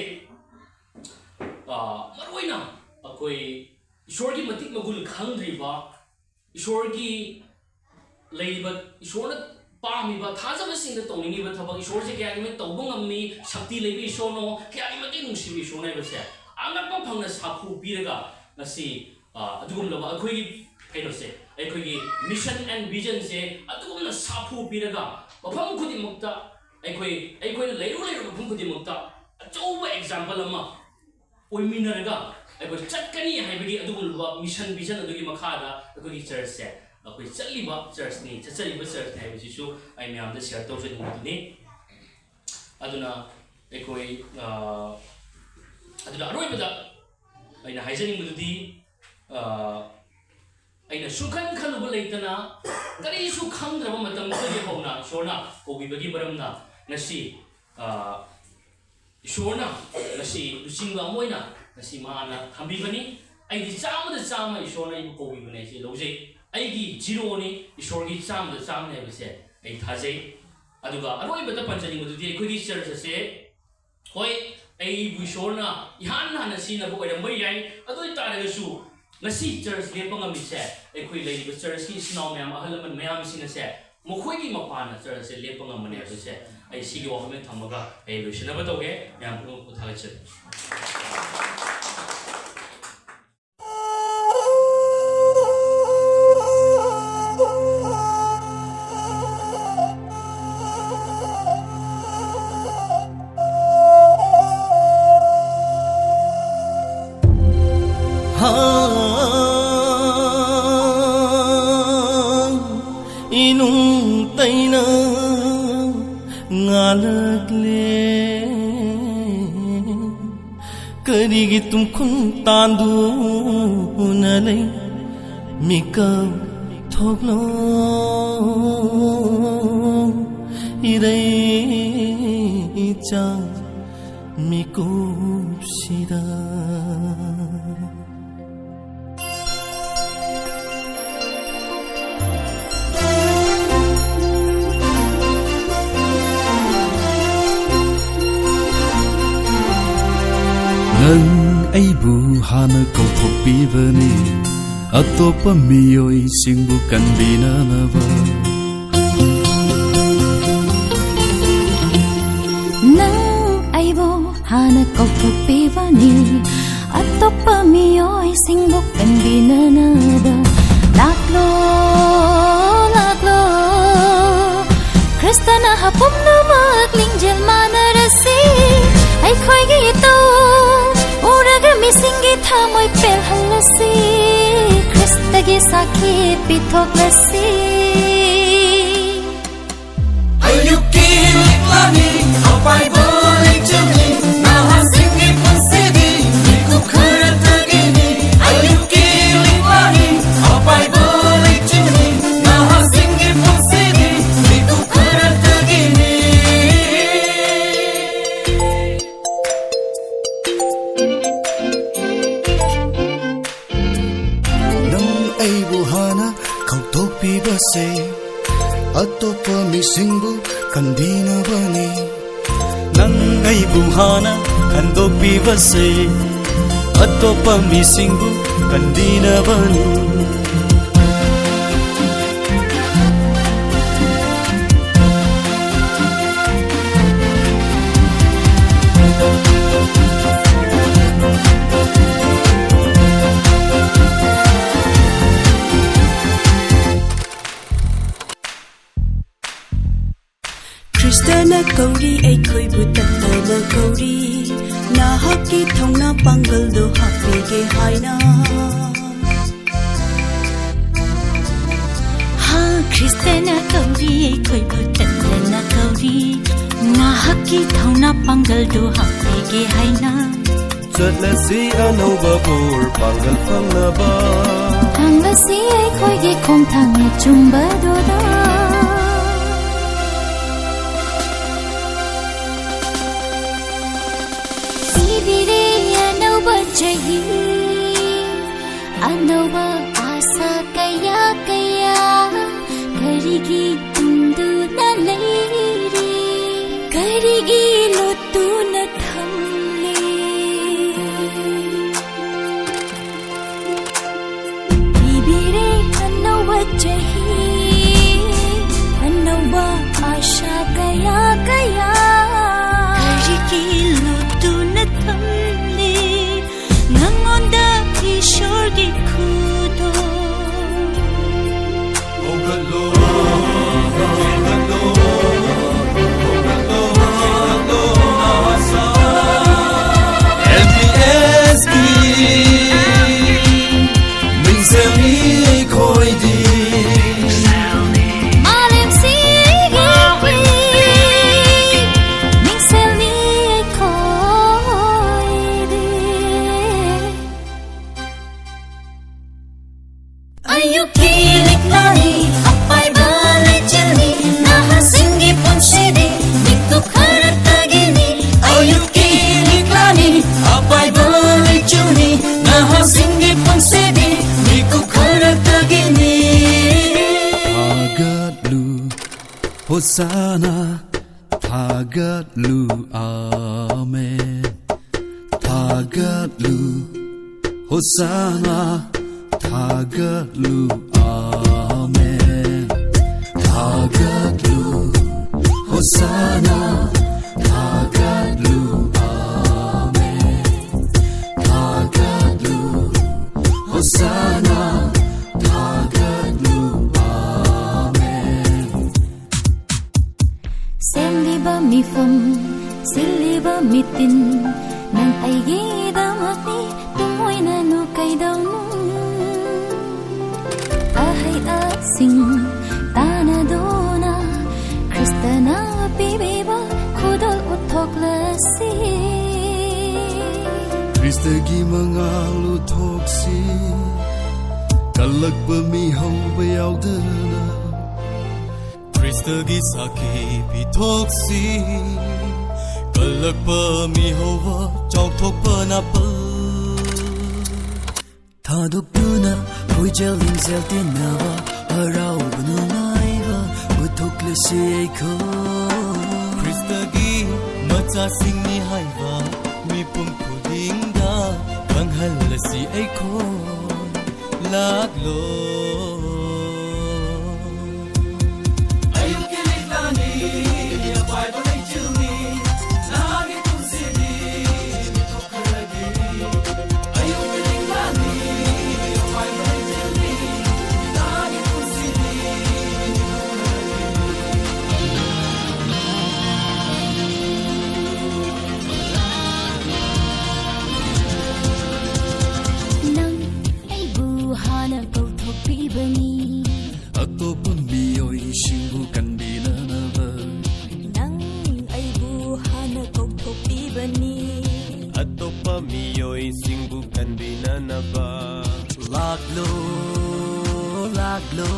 ꯑ, ꯃꯔꯨꯑꯣꯏꯅ ꯑꯩꯈꯣꯏ ꯏꯁꯣꯔꯒꯤ ꯃꯇꯤꯛ ꯃꯒꯨꯟ ꯈꯪꯗ꯭ꯔꯤꯕ, ꯏꯁꯣꯔꯒꯤ ꯂꯩꯔꯤꯕ, ꯏꯁꯣꯔꯅ ꯄꯥꯝꯃꯤꯕ, ꯊꯥꯖꯕꯁꯤꯡꯅ ꯇꯧꯅꯤꯡꯉꯤꯕ ꯊꯕꯛ, ꯏꯁꯣꯔꯁꯦ ꯀꯌꯥꯒꯤ ꯃꯇꯤꯛ ꯇꯧꯕ ꯉꯝꯃꯤ, ꯁꯛꯇꯤ ꯂꯩꯕ ꯏꯁꯣꯔꯅꯣ, ꯀꯌꯥꯒꯤ ꯃꯇꯤꯛ ꯅꯨꯡꯁꯤꯕ ꯏꯁꯣꯔꯅꯣ ꯍꯥꯏꯕꯁꯦ ꯑꯉꯛꯄ ꯐꯪꯅ ꯁꯥꯐꯨ ꯄꯤꯔꯒ ꯉꯁꯤ, ꯑ, ꯑꯗꯨꯒꯨꯝꯂꯕ ꯑꯩꯈꯣꯏꯒꯤ ꯀꯩꯅꯣꯁꯦ, ꯑꯩꯈꯣꯏꯒꯤ mission and visionꯁꯦ ꯑꯗꯨꯒꯨꯝꯅ ꯁꯥꯐꯨ ꯄꯤꯔꯒ ꯃꯐꯝ ꯈꯨꯗꯤꯡꯃꯛꯇ ꯑꯩꯈꯣꯏ, ꯑꯩꯈꯣꯏꯅ ꯂꯩꯔꯨ ꯂꯩꯔꯨ ꯃꯐꯝ ꯈꯨꯗꯤꯡꯃꯛꯇ ꯑꯆꯧꯕ example ꯑꯃ ꯑꯣꯏꯃꯤꯟꯅꯔꯒ ꯑꯩꯈꯣꯏ ꯆꯠꯀꯅꯤ ꯍꯥꯏꯕꯒꯤ ꯑꯗꯨꯒꯨꯝꯂꯕ mission vision ꯑꯗꯨꯒꯤ ꯃꯈꯥꯗ ꯑꯩꯈꯣꯏꯒꯤ ꯆꯔꯆꯁꯦ, ꯑꯩꯈꯣꯏ ꯆꯠꯂꯤꯕ ꯆꯔꯆꯅꯤ, ꯆꯠꯆꯔꯤꯕ ꯆꯔꯆꯅꯤ ꯍꯥꯏꯕꯁꯤꯁꯨ ꯑꯩ ꯃꯌꯥꯝꯗ share ꯇꯧꯖꯅꯤꯡꯕꯗꯨꯅꯤ꯫ ꯑꯗꯨꯅ ꯑꯩꯈꯣꯏ, ꯑ, ꯑꯗꯨꯅ ꯑꯔꯣꯏꯕꯗ ꯑꯩꯅ ꯍꯥꯏꯖꯅꯤꯡꯕꯗꯨꯗꯤ, ꯑ, ꯑꯩꯅ ꯁꯨꯡꯈꯟ ꯈꯜꯂꯨꯕ ꯂꯩꯇꯅ ꯀꯔꯤꯁꯨ ꯈꯪꯗ꯭ꯔꯕ ꯃꯇꯝꯗꯒꯤ ꯍꯧꯅ ꯏꯁꯣꯔꯅ ꯀꯧꯕꯤꯕꯒꯤ ꯃꯔꯝꯅ ꯉꯁꯤ, ꯑ, ꯏꯁꯣꯔꯅ ꯉꯁꯤ ꯂꯨꯆꯤꯡꯕ ꯑꯃ ꯑꯣꯏꯅ ꯉꯁꯤ ꯃꯥꯅ ꯊꯝꯕꯤꯕꯅꯤ꯫ ꯑꯩꯗꯤ ꯆꯥꯝꯃꯗ ꯆꯥꯝꯃ ꯏꯁꯣꯔꯅ ꯑꯩꯕꯨ ꯀꯧꯕꯤꯕꯅꯦ ꯍꯥꯏꯁꯦ ꯂꯧꯖꯩ꯫ ꯑꯩꯒꯤ zeroꯅꯤ, ꯏꯁꯣꯔꯒꯤ ꯆꯥꯝꯃꯗ ꯆꯥꯝꯃꯅꯤ ꯍꯥꯏꯕꯁꯦ ꯑꯩ ꯊꯥꯖꯩ꯫ ꯑꯗꯨꯒ ꯑꯔꯣꯏꯕꯗ ꯄꯟꯖꯅꯤꯡꯕꯗꯨꯗꯤ ꯑꯩꯈꯣꯏꯒꯤ ꯆꯔꯆ ꯑꯁꯦ, ꯍꯣꯏ, ꯑꯩꯕꯨ ꯏꯁꯣꯔꯅ ꯏꯍꯥꯟ ꯍꯥꯟꯅ ꯁꯤꯖꯤꯟꯅꯕ ꯑꯣꯏꯔꯝꯕ ꯌꯥꯏ, ꯑꯗꯨ ꯑꯣꯏ ꯇꯥꯔꯒꯁꯨ ꯉꯁꯤ ꯆꯔꯆ ꯂꯦꯞꯄ ꯉꯝꯃꯤꯁꯦ ꯑꯩꯈꯣꯏ ꯂꯩꯔꯤꯕ ꯆꯔꯆꯀꯤ ꯏꯆꯤꯟ ꯏꯅꯥꯎ ꯃꯌꯥꯝ, ꯑꯍꯜ ꯂꯃꯟ ꯃꯌꯥꯝꯁꯤꯅꯁꯦ ꯃꯈꯣꯏꯒꯤ ꯃꯄꯥꯟꯅ ꯆꯔꯆꯁꯦ ꯂꯦꯞꯄ ꯉꯝꯕꯅꯦ ꯍꯥꯏꯕꯁꯦ ꯑꯩ ꯁꯤꯒꯤ ꯋꯥꯐꯝꯁꯦ ꯊꯝꯃꯒ ꯑꯩ ꯂꯣꯏꯁꯤꯟꯅꯕ ꯇꯧꯒꯦ꯫ ꯃꯌꯥꯝ ꯄꯨꯝꯅꯃꯛꯄꯨ ꯊꯥꯒꯠꯆꯔꯤ꯫ ꯏꯅꯨꯡ ꯇꯩꯅ ꯉꯥꯜꯂꯛꯂꯦ꯫ ꯀꯔꯤꯒꯤ ꯇꯨꯝꯈꯨꯟ ꯇꯥꯟꯗꯨꯅ ꯂꯩ? ꯃꯤꯀꯞ ꯊꯣꯛꯂꯣ, ꯏꯔꯩꯆꯥ, ꯃꯤꯀꯨꯞꯁꯤꯗ꯫ ꯅꯪ ꯑꯩꯕꯨ ꯍꯥꯟꯅ ꯀꯧꯊꯣꯛꯄꯤꯕꯅꯤ, ꯑꯇꯣꯞꯄ ꯃꯤꯑꯣꯏꯁꯤꯡꯕꯨ ꯀꯟꯕꯤꯅꯅꯕ꯫ ꯅꯪ ꯑꯩꯕꯨ ꯍꯥꯟꯅ ꯀꯧꯊꯣꯛꯄꯤꯕꯅꯤ, ꯑꯇꯣꯞꯄ ꯃꯤꯑꯣꯏꯁꯤꯡꯕꯨ ꯀꯟꯕꯤꯅꯅꯕ꯫ ꯂꯥꯛꯂꯣ, ꯂꯥꯛꯂꯣ, ꯈ꯭ꯔꯤꯁꯇꯅ ꯄꯨꯝꯅꯃꯛ ꯂꯤꯡꯖꯦꯜ ꯃꯥꯟꯅꯔꯁꯤ꯫ ꯑꯩꯈꯣꯏꯒꯤ ꯏꯇꯧ ꯎꯔꯒ ꯃꯤꯁꯤꯡꯒꯤ ꯊꯃꯣꯏ ꯄꯦꯜꯍꯜꯂꯁꯤ, ꯈ꯭ꯔꯤꯁꯇꯒꯤ ꯁꯥꯈꯤ ꯄꯤꯊꯣꯛꯂꯁꯤ꯫ ꯑꯌꯨꯛꯀꯤ ꯂꯤꯛꯂꯥꯅꯤ, ꯑꯄꯥꯏꯕ ꯂꯩꯆꯤꯜꯅꯤ, ꯅꯍꯥꯁꯤꯡꯒꯤ ꯄꯨꯟꯁꯤꯗꯤ ꯃꯤꯀꯨꯞ ꯈꯔꯇꯒꯤꯅꯤ꯫ ꯑꯌꯨꯛꯀꯤ ꯂꯤꯛꯂꯥꯅꯤ, ꯑꯄꯥꯏꯕ ꯂꯩꯆꯤꯜꯅꯤ, ꯅꯍꯥꯁꯤꯡꯒꯤ ꯄꯨꯟꯁꯤꯗꯤ ꯃꯤꯀꯨꯞ ꯈꯔꯇꯒꯤꯅꯤ꯫ ꯅꯪ ꯑꯩꯕꯨ ꯍꯥꯟꯅ ꯀꯧꯊꯣꯛꯄꯤꯕꯁꯦ, ꯑꯇꯣꯞꯄ ꯃꯤꯁꯤꯡꯕꯨ ꯀꯟꯕꯤꯅꯕꯅꯤ꯫ ꯅꯪ ꯑꯩꯕꯨ ꯍꯥꯟꯅ ꯈꯟꯗꯣꯛꯄꯤꯕꯁꯦ, ꯑꯇꯣꯞꯄ ꯃꯤꯁꯤꯡꯕꯨ ꯀꯟꯕꯤꯅꯕꯅꯤ꯫ ꯈ꯭ꯔꯤꯁꯇꯅ ꯀꯧꯔꯤ, ꯑꯩꯈꯣꯏꯕꯨ ꯇꯠꯇꯅ ꯀꯧꯔꯤ, ꯅꯍꯥꯛꯀꯤ ꯊꯧꯅꯥ ꯄꯥꯡꯒꯜꯗꯣ ꯍꯥꯞꯄꯤꯒꯦ ꯍꯥꯏꯅ꯫ ꯍꯥ, ꯈ꯭ꯔꯤꯁꯇꯅ ꯀꯧꯔꯤ, ꯑꯩꯈꯣꯏꯕꯨ ꯇꯠꯇꯅ ꯀꯧꯔꯤ, ꯅꯍꯥꯛꯀꯤ ꯊꯧꯅꯥ ꯄꯥꯡꯒꯜꯗꯣ ꯍꯥꯞꯄꯤꯒꯦ ꯍꯥꯏꯅ꯫ ꯆꯠꯂꯁꯤ ꯑꯅꯧꯕ ꯄꯣꯔ ꯄꯥꯡꯒꯜ ꯐꯪꯅꯕ꯫ ꯊꯥꯡꯂꯁꯤ ꯑꯩꯈꯣꯏꯒꯤ ꯈꯣꯡꯊꯥꯡ ꯑꯆꯨꯝꯕꯗꯨꯗ꯫ ꯄꯤꯕꯤꯔꯦ ꯑꯅꯧꯕ ꯆꯍꯤ, ꯑꯅꯧꯕ ꯑꯥꯁꯥ ꯀꯌꯥ ꯀꯌꯥ꯫ ꯀꯔꯤꯒꯤ ꯇꯨꯝꯗꯨꯅ ꯂꯩꯔꯤ? ꯀꯔꯤꯒꯤ ꯂꯣꯠꯇꯨꯅ ꯊꯝꯂꯤ? ꯄꯤꯕꯤꯔꯦ ꯑꯅꯧꯕ ꯆꯍꯤ, ꯑꯅꯧꯕ ꯑꯥꯁꯥ ꯀꯌꯥ ꯀꯌꯥ꯫ ꯀꯔꯤꯒꯤ ꯂꯣꯠꯇꯨꯅ ꯊꯝꯂꯤ? ꯅꯪꯉꯣꯟꯗ ꯏꯁꯣꯔꯒꯤ ꯈꯨꯗꯣꯜ꯫ ꯍꯧꯒꯠꯂꯣ, ꯍꯧꯒꯠꯂꯣ, ꯍꯧꯒꯠꯂꯣ, ꯍꯧꯒꯠꯂꯣ, ꯅꯍꯥꯁꯥ꯫ ꯑꯦꯝ ꯄꯤ ꯑꯦꯁꯀꯤ ꯃꯤꯡꯁꯦꯜꯅꯤ ꯑꯩꯈꯣꯏꯗꯤ꯫ ꯃꯥꯂꯦꯝꯁꯤꯒꯤ ꯃꯤꯡꯁꯦꯜꯅꯤ ꯑꯩꯈꯣꯏꯗꯤ꯫ ꯑꯌꯨꯛꯀꯤ ꯂꯤꯛꯂꯥꯅꯤ, ꯑꯄꯥꯏꯕ ꯂꯩꯆꯤꯜꯅꯤ, ꯅꯍꯥꯁꯤꯡꯒꯤ ꯄꯨꯟꯁꯤꯗꯤ ꯃꯤꯀꯨꯞ ꯈꯔꯇꯒꯤꯅꯤ꯫ ꯑꯌꯨꯛꯀꯤ ꯂꯤꯛꯂꯥꯅꯤ, ꯑꯄꯥꯏꯕ ꯂꯩꯆꯤꯜꯅꯤ, ꯅꯍꯥꯁꯤꯡꯒꯤ ꯄꯨꯟꯁꯤꯗꯤ ꯃꯤꯀꯨꯞ ꯈꯔꯇꯒꯤꯅꯤ꯫ ꯊꯥꯒꯠꯂꯨ, ꯍꯣꯁꯥꯅꯥ, ꯊꯥꯒꯠꯂꯨ, ꯑꯥꯃꯦꯟ꯫ ꯊꯥꯒꯠꯂꯨ, ꯍꯣꯁꯥꯅꯥ, ꯊꯥꯒꯠꯂꯨ, ꯑꯥꯃꯦꯟ꯫ ꯊꯥꯒꯠꯂꯨ, ꯍꯣꯁꯥꯅꯥ, ꯊꯥꯒꯠꯂꯨ, ꯑꯥꯃꯦꯟ꯫ ꯊꯥꯒꯠꯂꯨ, ꯍꯣꯁꯥꯅꯥ, ꯊꯥꯒꯠꯂꯨ, ꯑꯥꯃꯦꯟ꯫ ꯁꯦꯝꯂꯤꯕ ꯃꯤꯐꯝ, ꯁꯤꯜꯂꯤꯕ ꯃꯤꯇꯤꯟ, ꯅꯪ ꯑꯩꯒꯤꯗꯃꯛꯅꯤ, ꯇꯨꯝꯑꯣꯏꯅꯅꯨ ꯀꯩꯗꯧꯅꯨ꯫ ꯑꯍꯩ ꯑꯁꯤꯡ ꯇꯥꯟꯅꯗꯨꯅ ꯈ꯭ꯔꯤꯁꯇꯅ ꯄꯤꯕꯤꯕ ꯈꯨꯗꯣꯜ ꯎꯠꯊꯣꯛꯂꯁꯤ꯫ ꯈ꯭ꯔꯤꯁꯇꯒꯤ ꯃꯉꯥꯜ ꯎꯊꯣꯛꯁꯤ, ꯀꯜꯂꯛꯄ ꯃꯤꯍꯧꯕ ꯌꯥꯎꯗꯅ꯫ ꯈ꯭ꯔꯤꯁꯇꯒꯤ ꯁꯥꯈꯤ ꯄꯤꯊꯣꯛꯁꯤ, ꯀꯜꯂꯛꯄ ꯃꯤꯍꯧꯕ ꯆꯥꯎꯊꯣꯛꯄ ꯅꯥꯄꯜ꯫ ꯊꯥꯗꯣꯛꯇꯨꯅ ꯈꯣꯏꯖꯦꯜ ꯂꯤꯡꯖꯦꯜ ꯇꯤꯟꯅꯕ, ꯍꯔꯥꯎꯕ ꯅꯨꯡꯉꯥꯏꯕ ꯎꯠꯊꯣꯛꯂꯁꯤ ꯑꯩꯈꯣꯏ꯫ ꯈ꯭ꯔꯤꯁꯇꯒꯤ ꯃꯆꯥꯁꯤꯡꯅꯤ ꯍꯥꯏꯕ ꯃꯤꯄꯨꯝ ꯈꯨꯗꯤꯡꯗ ꯈꯪꯍꯜꯂꯁꯤ ꯑꯩꯈꯣꯏ꯫ ꯂꯥꯛꯂꯣ꯫ ꯑꯌꯨꯛꯀꯤ ꯂꯤꯛꯂꯥꯅꯤ, ꯑꯄꯥꯏꯕ ꯂꯩꯆꯤꯜꯅꯤ, ꯅꯍꯥꯒꯤ ꯄꯨꯟꯁꯤꯗꯤ ꯃꯤꯊꯣꯛ ꯈꯔꯒꯤ꯫ ꯑꯌꯨꯛꯀꯤ ꯂꯤꯛꯂꯥꯅꯤ, ꯑꯄꯥꯏꯕ ꯂꯩꯆꯤꯜꯅꯤ, ꯅꯍꯥꯒꯤ ꯄꯨꯟꯁꯤꯗꯤ ꯃꯤꯊꯣꯛ ꯈꯔꯒꯤ꯫ ꯅꯪ ꯑꯩꯕꯨ ꯍꯥꯟꯅ ꯀꯧꯊꯣꯛꯄꯤꯕꯅꯤ꯫ ꯑꯇꯣꯞꯄ ꯃꯤꯑꯣꯏꯁꯤꯡꯕꯨ ꯀꯟꯕꯤꯅꯅꯕ꯫ ꯅꯪ ꯑꯩꯕꯨ ꯍꯥꯟꯅ ꯀꯧꯊꯣꯛꯄꯤꯕꯅꯤ꯫ ꯑꯇꯣꯞꯄ ꯃꯤꯑꯣꯏꯁꯤꯡꯕꯨ ꯀꯟꯕꯤꯅꯅꯕ꯫ ꯂꯥꯛꯂꯣ, ꯂꯥꯛꯂꯣ꯫